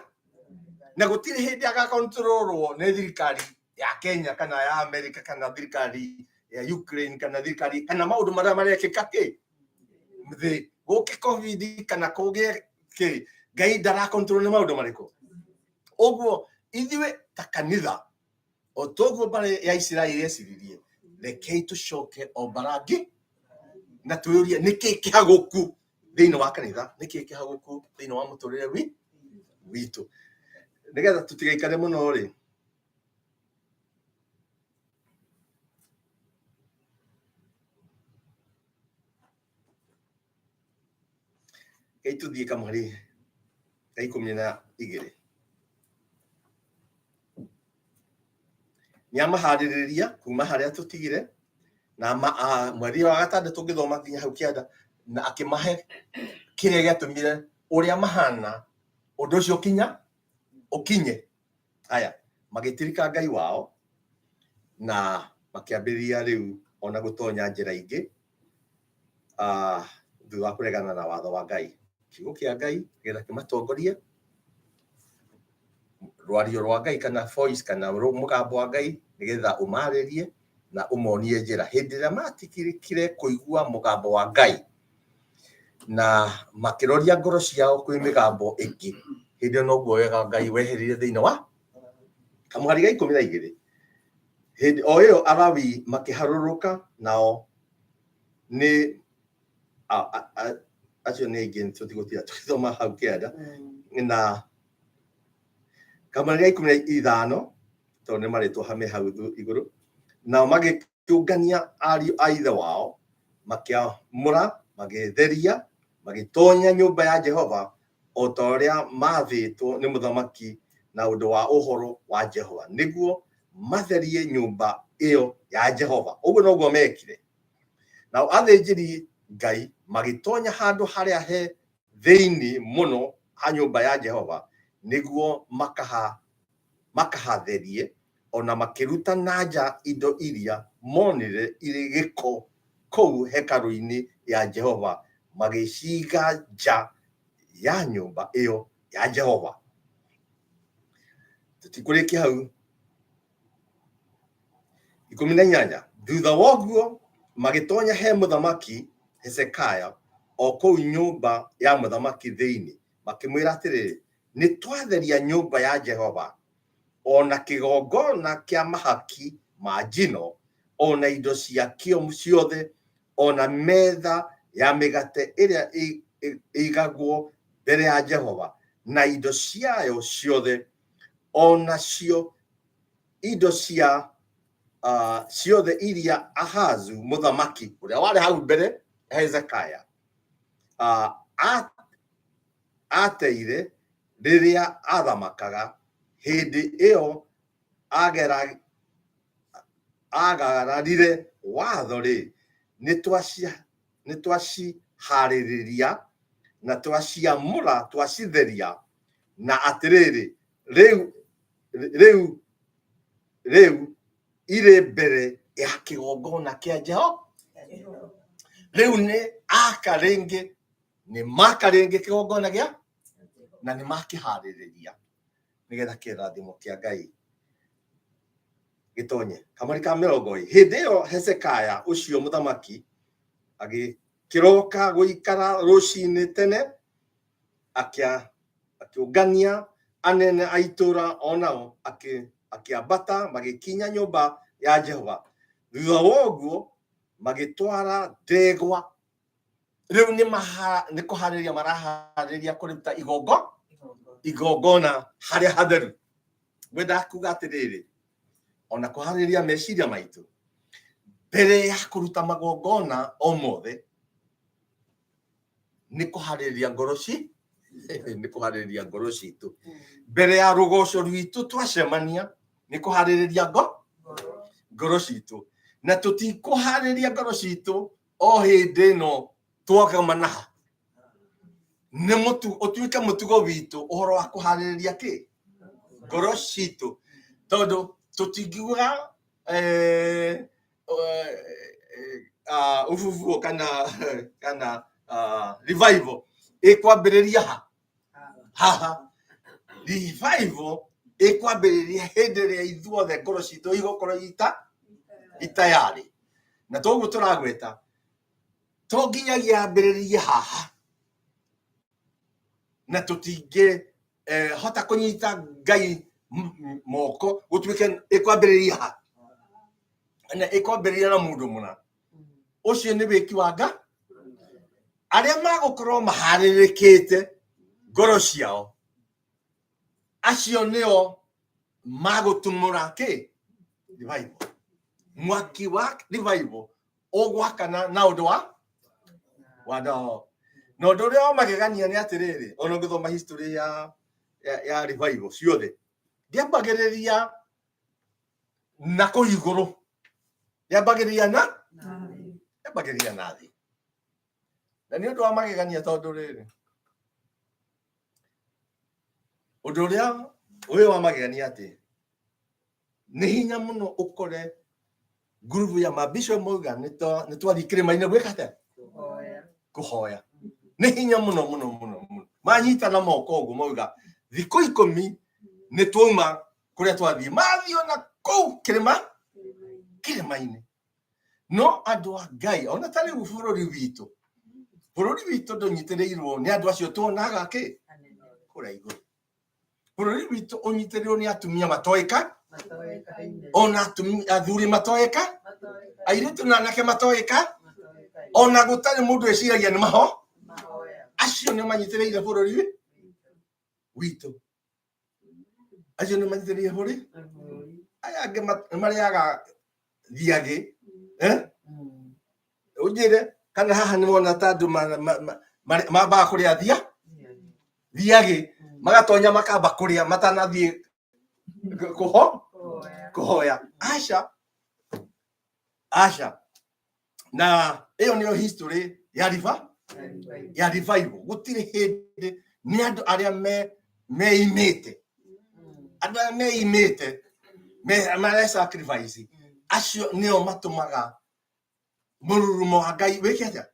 na gũtirĩ hĩndĩ agakontrolwo nĩ thirikari ya Kenya kana ya America kana thirikari ya Ukraine kana thirikari kana maũndũ marĩa marekĩka kĩ thĩ, gũke COVID kana kũgĩe kĩ, Ngai ndarakontrol nĩ maũndũ marĩkũ. Ũguo ithuĩ ta kanitha, o toguo mbarĩ ya Isiraeli yeciririe, rekei tũcoke o mbarangĩ na twĩyũrie nĩkĩ kĩhagũku thĩinĩ wa kanitha, nĩkĩ kĩhagũku thĩinĩ wa mũtũrĩre witũ, nĩgetha tũtigaikare mũno rĩ. Rekei tũthiĩ kamũhari ka 12. Nĩ amaharĩrĩria kuma harĩa tũtigire na mweri wa gatandatũ ngĩthoma nginya hau kĩanda, na akĩmahe kĩrĩa gĩatũmire ũrĩa mahana ũndũ ũcio ũkinye. Aya magĩtirika Ngai wao na makĩambĩrĩria rĩu ona gũtonya njĩra ingĩ, thutha wa kũregana na watho wa Ngai, kiugo kĩa Ngai nĩgetha kĩmatongorie, rwario rwa Ngai kana voice kana mũgambo wa Ngai nĩgetha ũmarĩrie na ũmonie njĩra. Hĩndĩ ĩrĩa matigĩrĩkire kũigua mũgambo wa Ngai na makĩroria ngoro ciao kwĩ mĩgambo ĩngĩ, hĩndĩ ĩyo noguo wega Ngai weherire thĩinĩ wa kamũhari ga 12. Hĩndĩ o ĩyo Alawii makĩharũrũka, nao nĩ acio nĩ aingĩ, tũtigũtinda tũgĩthoma hau kĩanda na kamũhari ga 15, tondũ nĩ marĩtwo hame hau igũrũ. Nao magĩkĩũngania ariũ a ithe wao, makĩamũra, magĩtheria, magĩtonya nyũmba ya Jehova o ta ũrĩa maathĩtwo nĩ mũthamaki na ũndũ wa ũhoro wa Jehova, nĩguo matherie nyũmba ĩyo ya Jehova. Ũguo noguo meekire. Nao athĩnjĩri Ngai magĩtonya handũ harĩa he thĩinĩ mũno ha nyũmba ya Jehova, nĩguo makahatherie, o na makĩruta na nja indo iria monire irĩ gĩko kũu hekarũ-inĩ ya Jehova, magĩciiga nja ya nyũmba ĩyo ya Jehova. Tũtikũrĩkia hau. 18 Thutha wa ũguo magĩtonya he mũthamaki Hezekia o kũu nyũmba ya mũthamaki thĩinĩ, makĩmwĩra atĩrĩrĩ, nĩ twatheria nyũmba ya Jehova, o na kĩgongona kĩa mahaki ma njino, o na indo ciakĩo ciothe, o na metha ya mĩgate ĩrĩa ĩigagwo mbere ya Jehova, na indo ciayo ciothe, o nacio indo cia ciothe iria Ahazu mũthamaki ũrĩa warĩ hau mbere Hezekia ateire rĩrĩa athamakaga, hĩndĩ ĩyo agararire watho rĩ, nĩ twaciharĩrĩria na twaciamũra, twacitheria, na atĩrĩrĩ, rĩu rĩu rĩu irĩ mbere ya kĩgongona kĩa Jehova. Rĩu nĩ aka rĩngĩ, nĩ maka rĩngĩ kĩgongona gĩa, na nĩ makĩharĩrĩria nĩgetha kĩrathimo kĩa Ngai gĩtonye. Kamũri ka 20. Hĩndĩ ĩyo Hezekia ũcio mũthamaki agĩkĩroka gũikara rũcinĩ tene, akĩũngania anene a itũũra o nao akĩambata magĩkinya nyũmba ya Jehova. Thutha wa ũguo magĩtwara ndegwa. Rĩu nĩ kũharĩria maraharĩria kũruta igongo. Igongona harĩa hatheru. Ngwenda kuga atĩrĩrĩ, ona kũharĩria meciria maitũ mbere ya kũruta magongona o mothe nĩ kũharĩria ngoro ci nĩ kũharĩria ngoro citũ mbere ya rũgoco rwitũ twacemania nĩ kũharĩrĩria ngoro citũ na tũtikũharĩria ngoro citũ o hĩndĩ ĩno twagomana ha nĩ mũtu ũtuĩke mũtugo witũ ũhoro wa kũharĩrĩria kĩ ngoro citũ tondũ tũtingiuga ufufuo kana kana revival ĩkwambĩrĩria ha haha revival ĩkwambĩrĩria hĩndĩ ĩrĩa ithuothe ngoro citũ igũkorwo ita itayarĩ na toguo tũragweta to nginyagia yambĩrĩrie haha na tũtingĩ hota kũnyita Ngai moko gũtuĩke ĩkwambĩrĩria ha na ĩkwambĩrĩria na mũndũ mũna ũcio nĩ wĩki wa nga arĩa magũkorwo maharĩrĩkĩte ngoro ciao acio nĩo magũtumũra kĩ revival mwaki wa revival ũgwakana na ũndũ wa ndoo na ũndũ ũrĩa wa magegania nĩ atĩrĩrĩ ona ũngĩthoma history ya revival ciothe ndĩambagĩrĩria na kũu igũrũ yambagĩrĩria na yambagĩrĩria na thĩ na nĩ ũndũ wa magegania tondũ rĩrĩ ũndũ ũrĩa wĩ wa magegania atĩ nĩ hinya mũno ũkore ngurubu ya mabishop mauga nĩ twathiĩ kĩrĩma-inĩ gwĩka atĩa kũhoya nĩ hinya mũno mũno mũno mũno manyitana moko ũguo mauga thikũ 10 nĩ twauma kũrĩa twathiĩ mathiĩ ona kũu kĩrĩma-inĩ no andũ a Ngai ona ta rĩu bũrũri witũ ndũnyitĩrĩirwo nĩ andũ acio tuonaga kĩ kũrĩa igũrũ bũrũri witũ ũnyitĩrĩirwo nĩ atumia matoĩka ona athuri matoĩka airĩtu na anake matoĩka ona gũtarĩ mũndũ eciragia nĩ maho acio nĩ manyitĩrĩire bũrũri witũ acio nĩ manyitĩrĩire bũrũri aya angĩ marĩaga thiagĩ ũnjĩre kana haha nĩ wona ta andũ mambaga kũrĩa thiagĩ magatonya makamba kũrĩa matanathiĩ kũhoya aca aca na ĩyo nĩyo history ya ya revival gũtirĩ hĩndĩ nĩ andũ arĩa meimĩte andũ arĩa meimĩte mare sacrifice acio nĩo matũmaga mũrurumo wa Ngai wĩke atĩa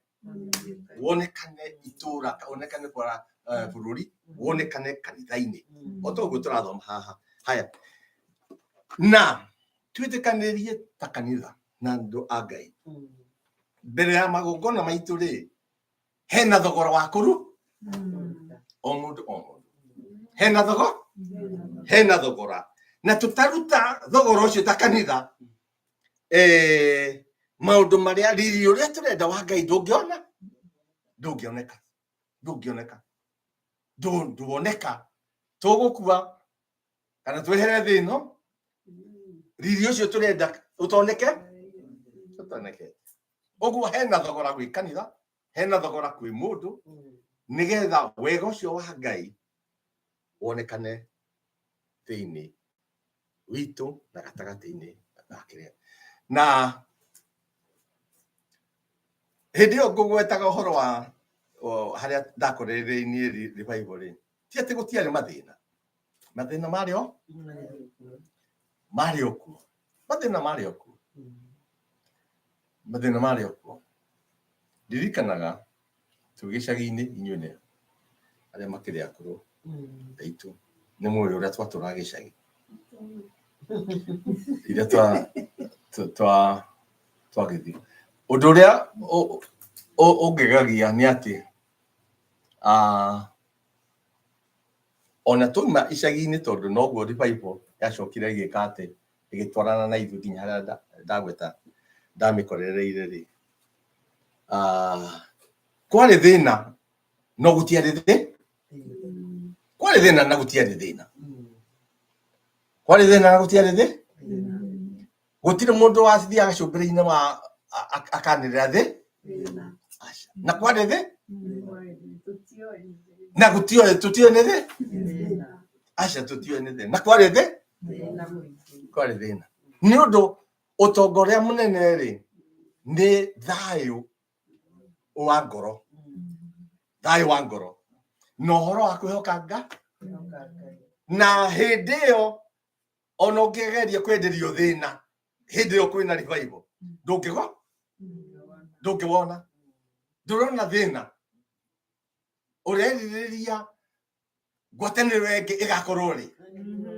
wonekane itũra wonekane kwa bũrũri wonekane kanitha-inĩ o toguo tũrathoma haha haya na twĩtĩkanĩrie ta kanitha na andũ a Ngai mbere ya magongona maitũ rĩ hena thogora wa kũru o mũndũ o mũndũ hena thogora na tũtaruta thogora ũcio ta kanitha maũndũ marĩa riri ũrĩa tũrenda wa Ngai ndũngĩona ndũngĩoneka ndũngĩoneka ndũoneka tũgũkua kana twehere thĩ ĩno riri ũcio tũrenda ũtoneke ũtoneke ũguo hena thogora gwĩ kanitha hena thogora kwĩ mũndũ nĩgetha wega ũcio wa Ngai wonekane thĩinĩ witũ na gatagatĩ-inĩ ga kĩrĩa na hĩndĩ ĩyo ngũgwetaga ũhoro wa harĩa ndakorereire niĩ revival rĩ ti atĩ gũtiarĩ mathĩna mathĩna marĩ o marĩ o kuo mathĩna marĩ o kuo mathĩna marĩ o kuo ndirikanaga twĩ gĩcagi-inĩ inyuĩ nĩ arĩa makĩrĩ akũrũ aitũ nĩ mũĩ ũrĩa twatũraga gĩcagi iria twagĩthiĩ ũndũ ũrĩa ũngegagia nĩ atĩ ona twauma icagi-inĩ tondũ noguo revival yacokire ĩgĩka atĩ ĩgĩtwarana na ithuĩ nginya harĩa ndagweta ndamĩkorereire rĩ kwarĩ thĩna no gũtiarĩ thĩ kwarĩ Kwarĩ thĩna na gũtiarĩ thĩna. Kwarĩ thĩna na gũtiarĩ thĩ. Gũtirĩ mũndũ wathiaga gacũmbĩrĩ-inĩ wa akanĩrĩra thĩ. Aca. Na kwarĩ thĩ na gũtioĩ tũtioĩ nĩ thĩ. Aca tũtioĩ nĩ thĩ. Na kwarĩ thĩ kwarĩ thĩna. Nĩ ũndũ ũtonga ũrĩa mũnene rĩ nĩ thayũ wa ngoro. Thayũ wa ngoro. Na ũhoro wa kwĩhoka Nga. Na hĩndĩ ĩyo ona ũngĩgeria kwenderio thĩna hĩndĩ ĩyo kwĩna revival ndũngĩgo ndũngĩwona ndũrona thĩna ũrerirĩria ngwatanĩro ĩngĩ ĩgakorwo rĩ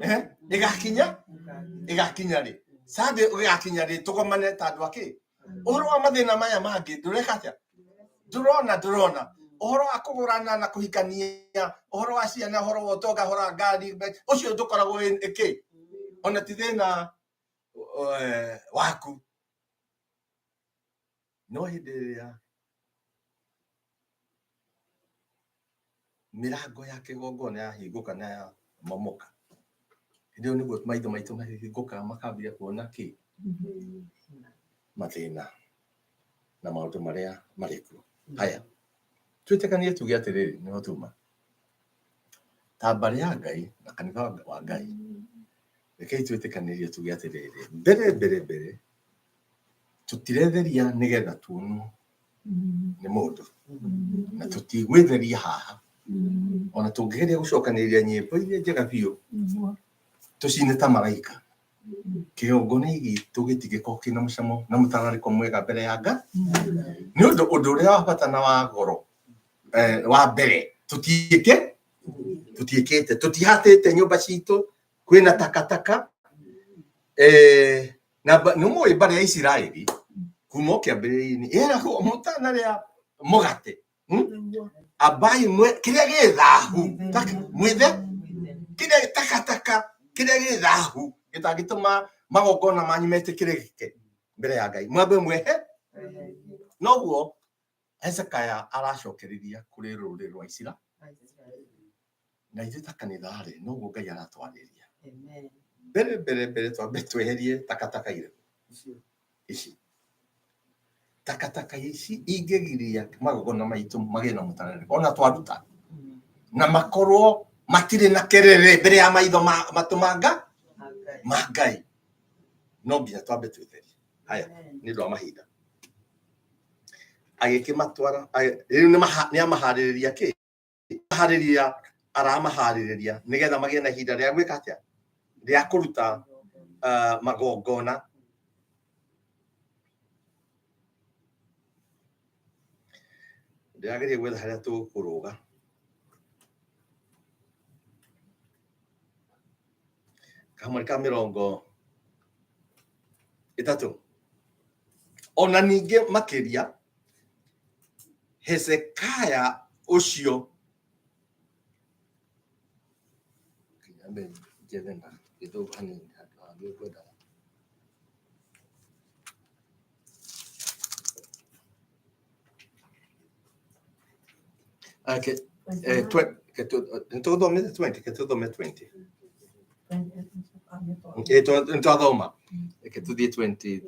Eh? ĩgakinya ĩgakinya rĩ Sunday ĩgakinya rĩ tũgomane ta andũ akĩ ũhoro wa mathĩna maya mangĩ ndũreka atĩa ndũrona ndũrona ũhoro wa kũgũrana na kũhikania ũhoro wa ciana ũhoro wa ũtonga ũhoro wa ngari ũcio ndũkoragwo wĩ ĩkĩ ona ti thĩna waku no hĩndĩ ĩrĩa mĩrango ya kĩgongona yahingũka na yamomoka hĩndĩ ĩyo nĩguo maitho maitũ mahingũkaga makambia kuona kĩ mathĩna na maũndũ marĩa marĩ kuo. Haya, twĩtĩkanie tuge atĩrĩrĩ, nĩho tuma ta mbarĩ ya Ngai na kanitha wa Ngai, rekei twĩtĩkanĩrie tuge atĩrĩrĩ, mbere mbere mbere tũtiretheria nĩgetha tuonwo nĩ mũndũ na tũtigwĩtheria haha ona tũngĩgeria gũcokanĩrĩria nyĩmbo iria njega biũ tũcine ta maraika kĩgongona gitũ gĩtingĩkorwo kĩna mũcamo na mũtararĩko mwega mbere ya Ngai nĩ ũndũ ũndũ ũrĩa wa bata na wa goro wa mbere tũtiĩke tũtiĩkĩte tũtihatĩte nyũmba citũ kwĩna takataka na nĩ mũĩ mbarĩ ya Isiraeli kuma o kĩambĩrĩria-inĩ ĩragwo mũtanarĩa mũgate ambai kĩrĩa gĩ thahu mwĩthe kĩrĩa takataka kĩrĩa gĩ thahu gĩtangĩtũma magongona manyu metĩkĩrĩke mbere ya Ngai mwambe mwehe noguo Hezekiah aracokereria kũrĩ rũrĩrĩ rwa Isiraeli na ithuĩ ta kanitha rĩ noguo Ngai aratwarĩria mbere mbere mbere twambe tweherie takataka irĩkũ ici takataka ici ingĩgiria magongona maitũ magĩe na mũtararĩko ona twaruta na makorwo matirĩ na kerere mbere ya maitho matũ ma Ngai no nginya twambe twĩtherie. Haya, nĩ ũndũ wa mahinda agĩkĩmatwara rĩu nĩ amaharĩrĩria kĩ harĩria aramaharĩrĩria nĩgetha magĩe na ihinda rĩa gwĩka atĩa rĩa kũruta magongona ndĩrageria gwetha harĩa tũkũrũga kamwe ka mĩrongo ĩtatũ ona ningĩ makĩria Hezekiah ũcio nyambe njethe na gĩthũngũ hanini handũ ha nĩngwendaga Okay, nĩtũthomete 20, ke tũthome 20. Nĩtwathoma. Reke tũthiĩ 20.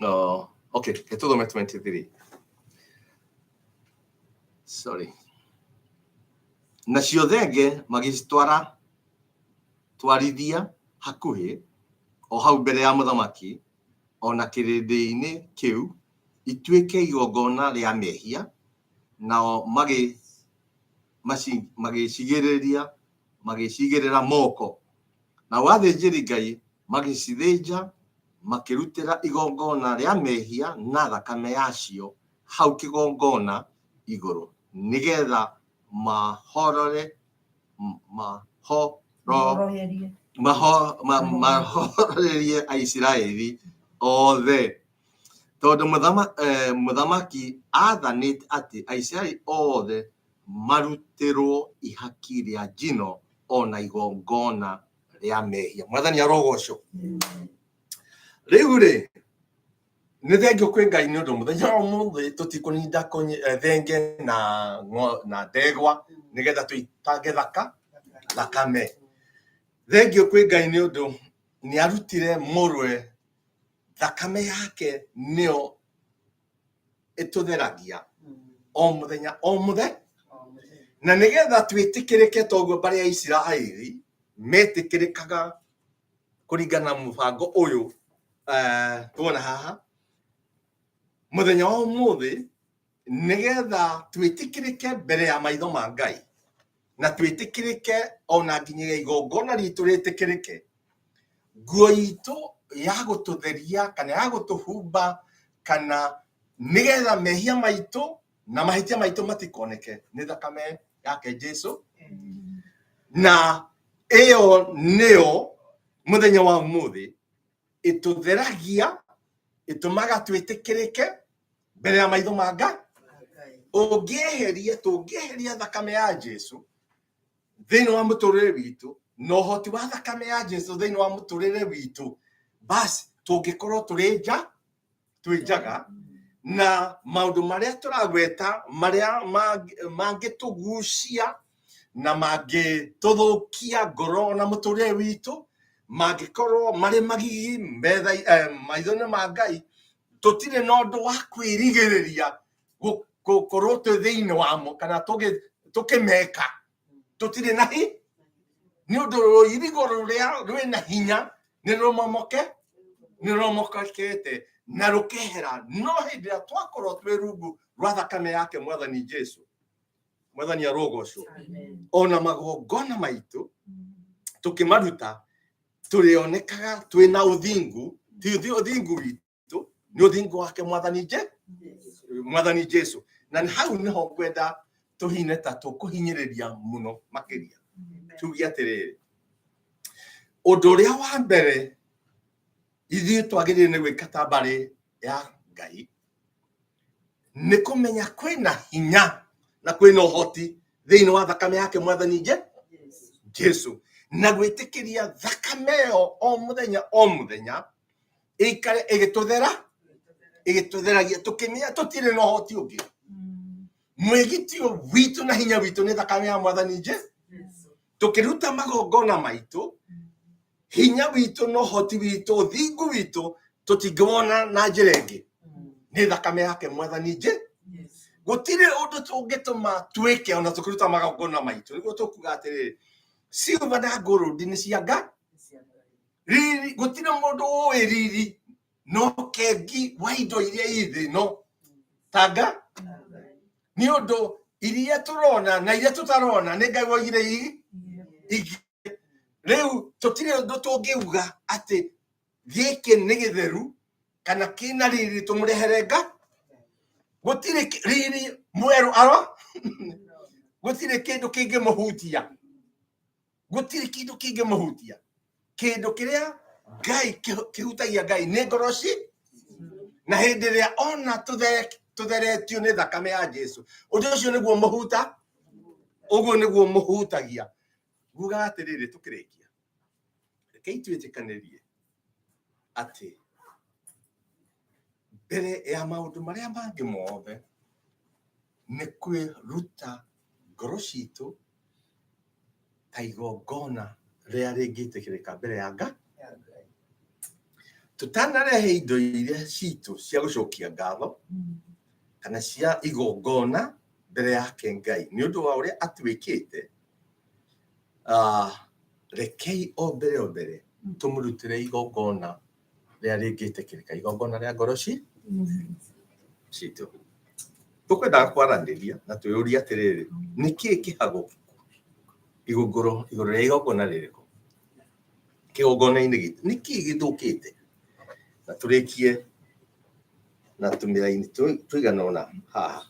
Oh, okay, ke tũthome 23. Sorry. Nacio thenge magĩcitwara twarithia hakuhĩ o hau mbere ya mũthamaki o na kĩrĩndĩ-inĩ kĩu ituĩke igongona rĩa mehia, nao magĩcigĩrĩra moko. Nao athĩnjĩri-Ngai magĩcithĩnja makĩrutĩra igongona rĩa mehia na thakame yacio hau kĩgongona igũrũ, nĩgeetha mahoroherie Aisiraeli othe, tondũ mũthamaki aathanĩte atĩ Aisiraeli othe marutĩrwo ihaki rĩa njino o na igongona rĩa mehia. Mwathani arogocwo. Rĩu rĩ, Nĩ thengio kwĩ Ngai nĩ ũndũ mũthenya wa ũmũthĩ tũtikũninda thenge na na ndegwa nĩgetha tũitange thakame. Thengio kwĩ Ngai nĩ ũndũ nĩ arutire mũrũwe, thakame yake nĩyo ĩtũtheragia o mũthenya o mũthenya, na nĩgetha twĩtĩkĩrĩke toguo mbarĩ ya Isiraeli metĩkĩrĩkaga kũringana na mũbango ũyũ tuona haha mũthenya wa ũmũthĩ, nĩgetha twĩtĩkĩrĩke mbere ya maitho ma Ngai na twĩtĩkĩrĩke ona nginyagia igongona ritũ rĩtĩkĩrĩke, nguo itũ ya gũtũtheria kana ya gũtũhumba kana nĩgetha mehia maitũ na mahĩtia maitũ matikoneke nĩ thakame yake Jesu. Na ĩyo nĩyo mũthenya wa ũmũthĩ ĩtũtheragia, ĩtũmaga twĩtĩkĩrĩke mbere ya maitho ma Ngai. Ũngĩeheria, tũngĩeheria thakame ya Jesu thĩinĩ wa mũtũrĩre witũ na ũhoti wa thakame ya Jesu thĩinĩ wa mũtũrĩre witũ, basi tũngĩkorwo tũrĩ nja, twĩ njaga, na maũndũ marĩa tũragweta marĩa mangĩtũgucia na mangĩtũthũkia ngoro na mũtũrĩre witũ mangĩkorwo marĩ magigi metha maitho-inĩ ma Ngai, tũtirĩ na ũndũ wa kwĩrigĩrĩria gũkorwo twĩ thĩinĩ wamo kana tũkĩmeka, tũtirĩ na hi nĩ ũndũ rũirigo rũrĩa rwĩna hinya nĩ rũmomoke, nĩ rũmomokete na rũkehera. No hĩndĩ ĩrĩa twakorwo twĩ rungu rwa thakame yake Mwathani Jesu, Mwathani arogocwo, ona magongona maitũ tũkĩmaruta tũrĩonekaga twĩna ũthingu, ti ũthingu witũ, nĩ ũthingu wake Mwathani Mwathani Jesu. Na hau nĩho ngwenda tũhine ta tũkũhinyĩrĩria mũno makĩria, tuge atĩrĩrĩ, ũndũ ũrĩa wa mbere ithuĩ twagĩrĩire nĩ gwĩka ta mbarĩ ya Ngai nĩ kũmenya kwĩna hinya na kwĩna ũhoti thĩinĩ wa thakame yake Mwathani Jesu, na gwĩtĩkĩria thakame ĩyo o mũthenya o mũthenya ĩikare ĩgĩtũthera, ĩgĩtũtheragia, tũkĩmenya tũtirĩ na ũhoti ũngĩ. Mwĩgitio witũ na hinya witũ nĩ thakame ya Mwathani Jesu. Tũkĩruta magongona maitũ, hinya witũ na ũhoti witũ, ũthingu witũ tũtingĩwona na njĩra ĩngĩ, nĩ thakame yake Mwathani Jesu. Gũtirĩ ũndũ tũngĩtũma twĩke ona tũkĩruta magongona maitũ nĩguo tũkuga atĩrĩrĩ, silver na gold nĩ cia Ngai, riri gũtirĩ mũndũ ũĩ riri no kengi wa indo iria i thĩ no tanga, nĩ ũndũ iria tũrona na iria tũtarona nĩ Ngai woigire igi. Rĩu tũtirĩ ũndũ tũngiuga atĩ gĩkĩ nĩ gĩtheru kana kĩna riri tũmũrehere Ngai. Gũtirĩ riri mwerũ aro, gũtirĩ kĩndũ kĩngĩmũhutia, gũtirĩ kĩndũ kĩngĩmũhutia. Kĩndũ kĩrĩa Ngai kĩhutagia Ngai nĩ ngoro ci, na hĩndĩ ĩrĩa ona tũtheretio nĩ thakame ya Jesu, ũndũ ũcio nĩguo mũhuta, ũguo nĩguo mũhutagia. Ngugaga atĩrĩrĩ, tũkĩrĩkia, rekei twĩtĩkanĩrie atĩ mbere ya maũndũ marĩa mangĩ mothe nĩ kwĩruta ngoro citũ ta igongona rĩrĩa rĩngĩtĩkĩrĩka mbere ya Ngai. Tũtanarehe indo iria citũ cia gũcokia ngatho kana cia igongona mbere yake Ngai nĩ ũndũ wa ũrĩa atuĩkĩte, rekei o mbere tũmũrutĩre igongona rĩrĩa rĩngĩtĩkĩrĩka, igongona rĩa ngoro citũ. Tũkwendaga kwaranĩria na twĩyũrie atĩrĩrĩ, nĩkĩĩ kĩhagũku igũrũ rĩa igongona rĩrĩkũ kĩgongona-inĩ gitũ, nĩkĩĩ gĩthũkĩte? Na tũrĩkie na tũmĩraini tũigana ũna haha.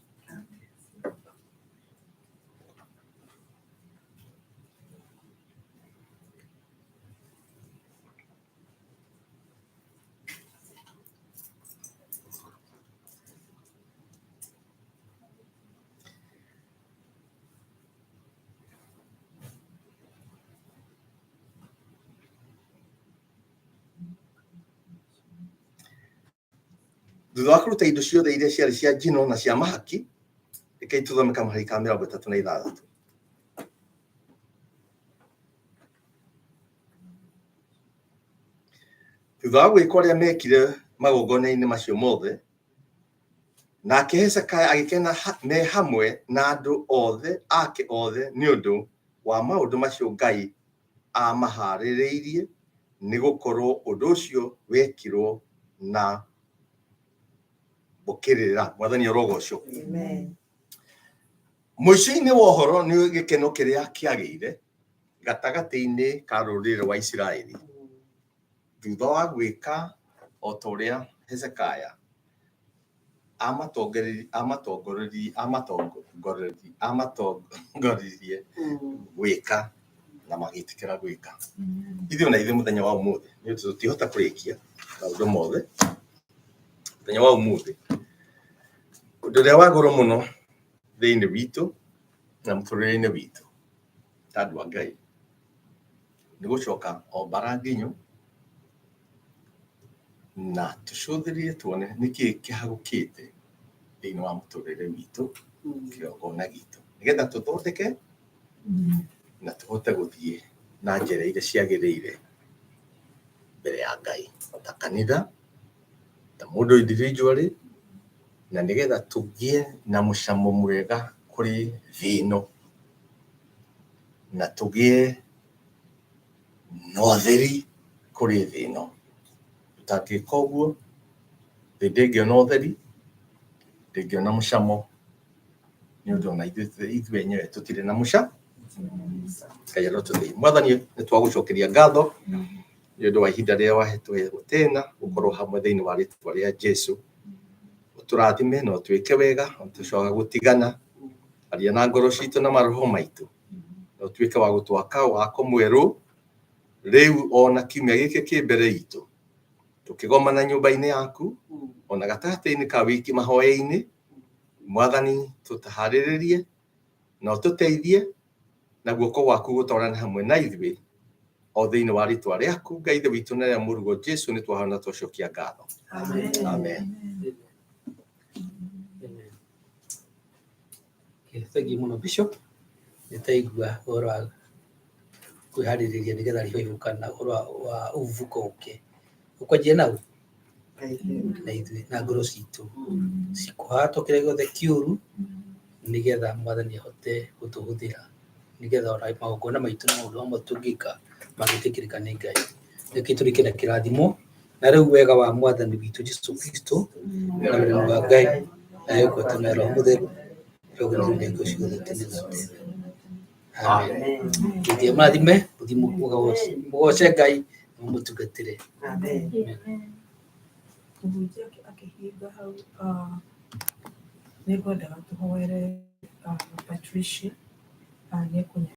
Thutha wa kũruta indo ciothe iria ciarĩ cia njino na cia mahaki, rekei tũthome kamũhari ka 36. Thutha wa gwĩka ũrĩa meekire magongona-inĩ macio mothe, nake Hezekia agĩkena me hamwe na andũ othe ake othe nĩ ũndũ wa maũndũ macio Ngai aamahaarĩirie, nĩ gũkorwo ũndũ ũcio wekirwo na mbũkĩrĩra. Mwathani arogocwo. Amen. Mũico-inĩ wa ũhoro nĩ gĩkeno kĩrĩa kĩagĩire gatagatĩ-inĩ ka rũrĩrĩ rwa Isiraeli thutha wa gwĩka o ta ũrĩa Hezekia amatongoririe gwĩka na magĩtĩkĩra gwĩka. Ithuĩ ona ithuĩ mũthenya wa ũmũthĩ nĩ ũndũ tũtihota kũrĩkia maũndũ mothe mũthenya wa ũmũthĩ, ũndũ ũrĩa wa goro mũno thĩinĩ witũ na mũtũrĩre-inĩ witũ ta andũ a Ngai nĩ gũcoka o mbara nginyo na tũcũthĩrĩrie tuone nĩkĩĩ kĩhagũkĩte thĩinĩ wa mũtũrĩre witũ kĩgongona gitũ nĩgetha tũthondeke na tũhote gũthiĩ na njĩra iria ciagĩrĩire mbere ya Ngai ta kanitha, ta mũndũ individually, na nĩgetha tũgĩe na mũcamo mwega kũrĩ thĩ ĩno na tũgĩe na ũtheri kũrĩ thĩ ĩno. Tũtangĩka ũguo, thĩ ndĩngĩona ũtheri, ndĩngĩona mũcamo, nĩ ũndũ ona ithuĩ enyewe tũtirĩ na mũca. Ngai arotũteithia. Mwathani, nĩ twagũcokeria ngatho nĩ ũndũ wa ihinda rĩrĩa wahetwo gũtĩna gũkorwo hamwe thĩinĩ wa rĩtwa rĩa Jesu. Ũtũrathime na ũtwĩke wega, tũcoka gũtigana, aria na ngoro citũ na maroho maitũ, na ũtuĩke wa gũtwaka wako mwerũ rĩu ona kiumia gĩkĩ kĩ mbere itũ, tũkĩgomana nyũmba-inĩ yaku, ona gatagatĩ-inĩ ka wiki mahoya-inĩ. Mwathani, tũtaharĩrĩrie na ũtũteithie na guoko gwaku gũtwarane hamwe na ithuĩ o thĩinĩ wa rĩtwa rĩaku Ngai Ithe witũ na rĩa mũrũguo Jesu nĩ twahoya na twacokia ngatho. Amen. Amen. Amen. Okay, thank you mũno Bishop. Nĩ taigua ũhoro wa kwĩharĩrĩria nĩgetha revival kana ũhoro wa ũvuko ũke. Ũkwanjia nau na ithuĩ na ngoro citũ cikũhatwo kĩrĩa gĩothe kĩũru nĩgetha Mwathani ahote gũtũhũthĩra nĩgetha ona magongona maitũ na maũndũ mamwe tũngĩka mangĩtĩkĩrĩka nĩ Ngai. Reke tũrĩke na kĩrathimo na rĩu wega wa Mwathani witũ Jesu Kristo na wendo wa Ngai na ngwatanĩro ya Roho Mũtheru ĩrogenio nĩ ciothe tene na tene. Amen. Ngai amũrathime, mũthiĩ mũgoce Ngai na mũmũtungatĩre. Amen. Mũhunjia akĩhinga hau, nĩ ngwendaga tũhoere Patricia, nĩ ekũnya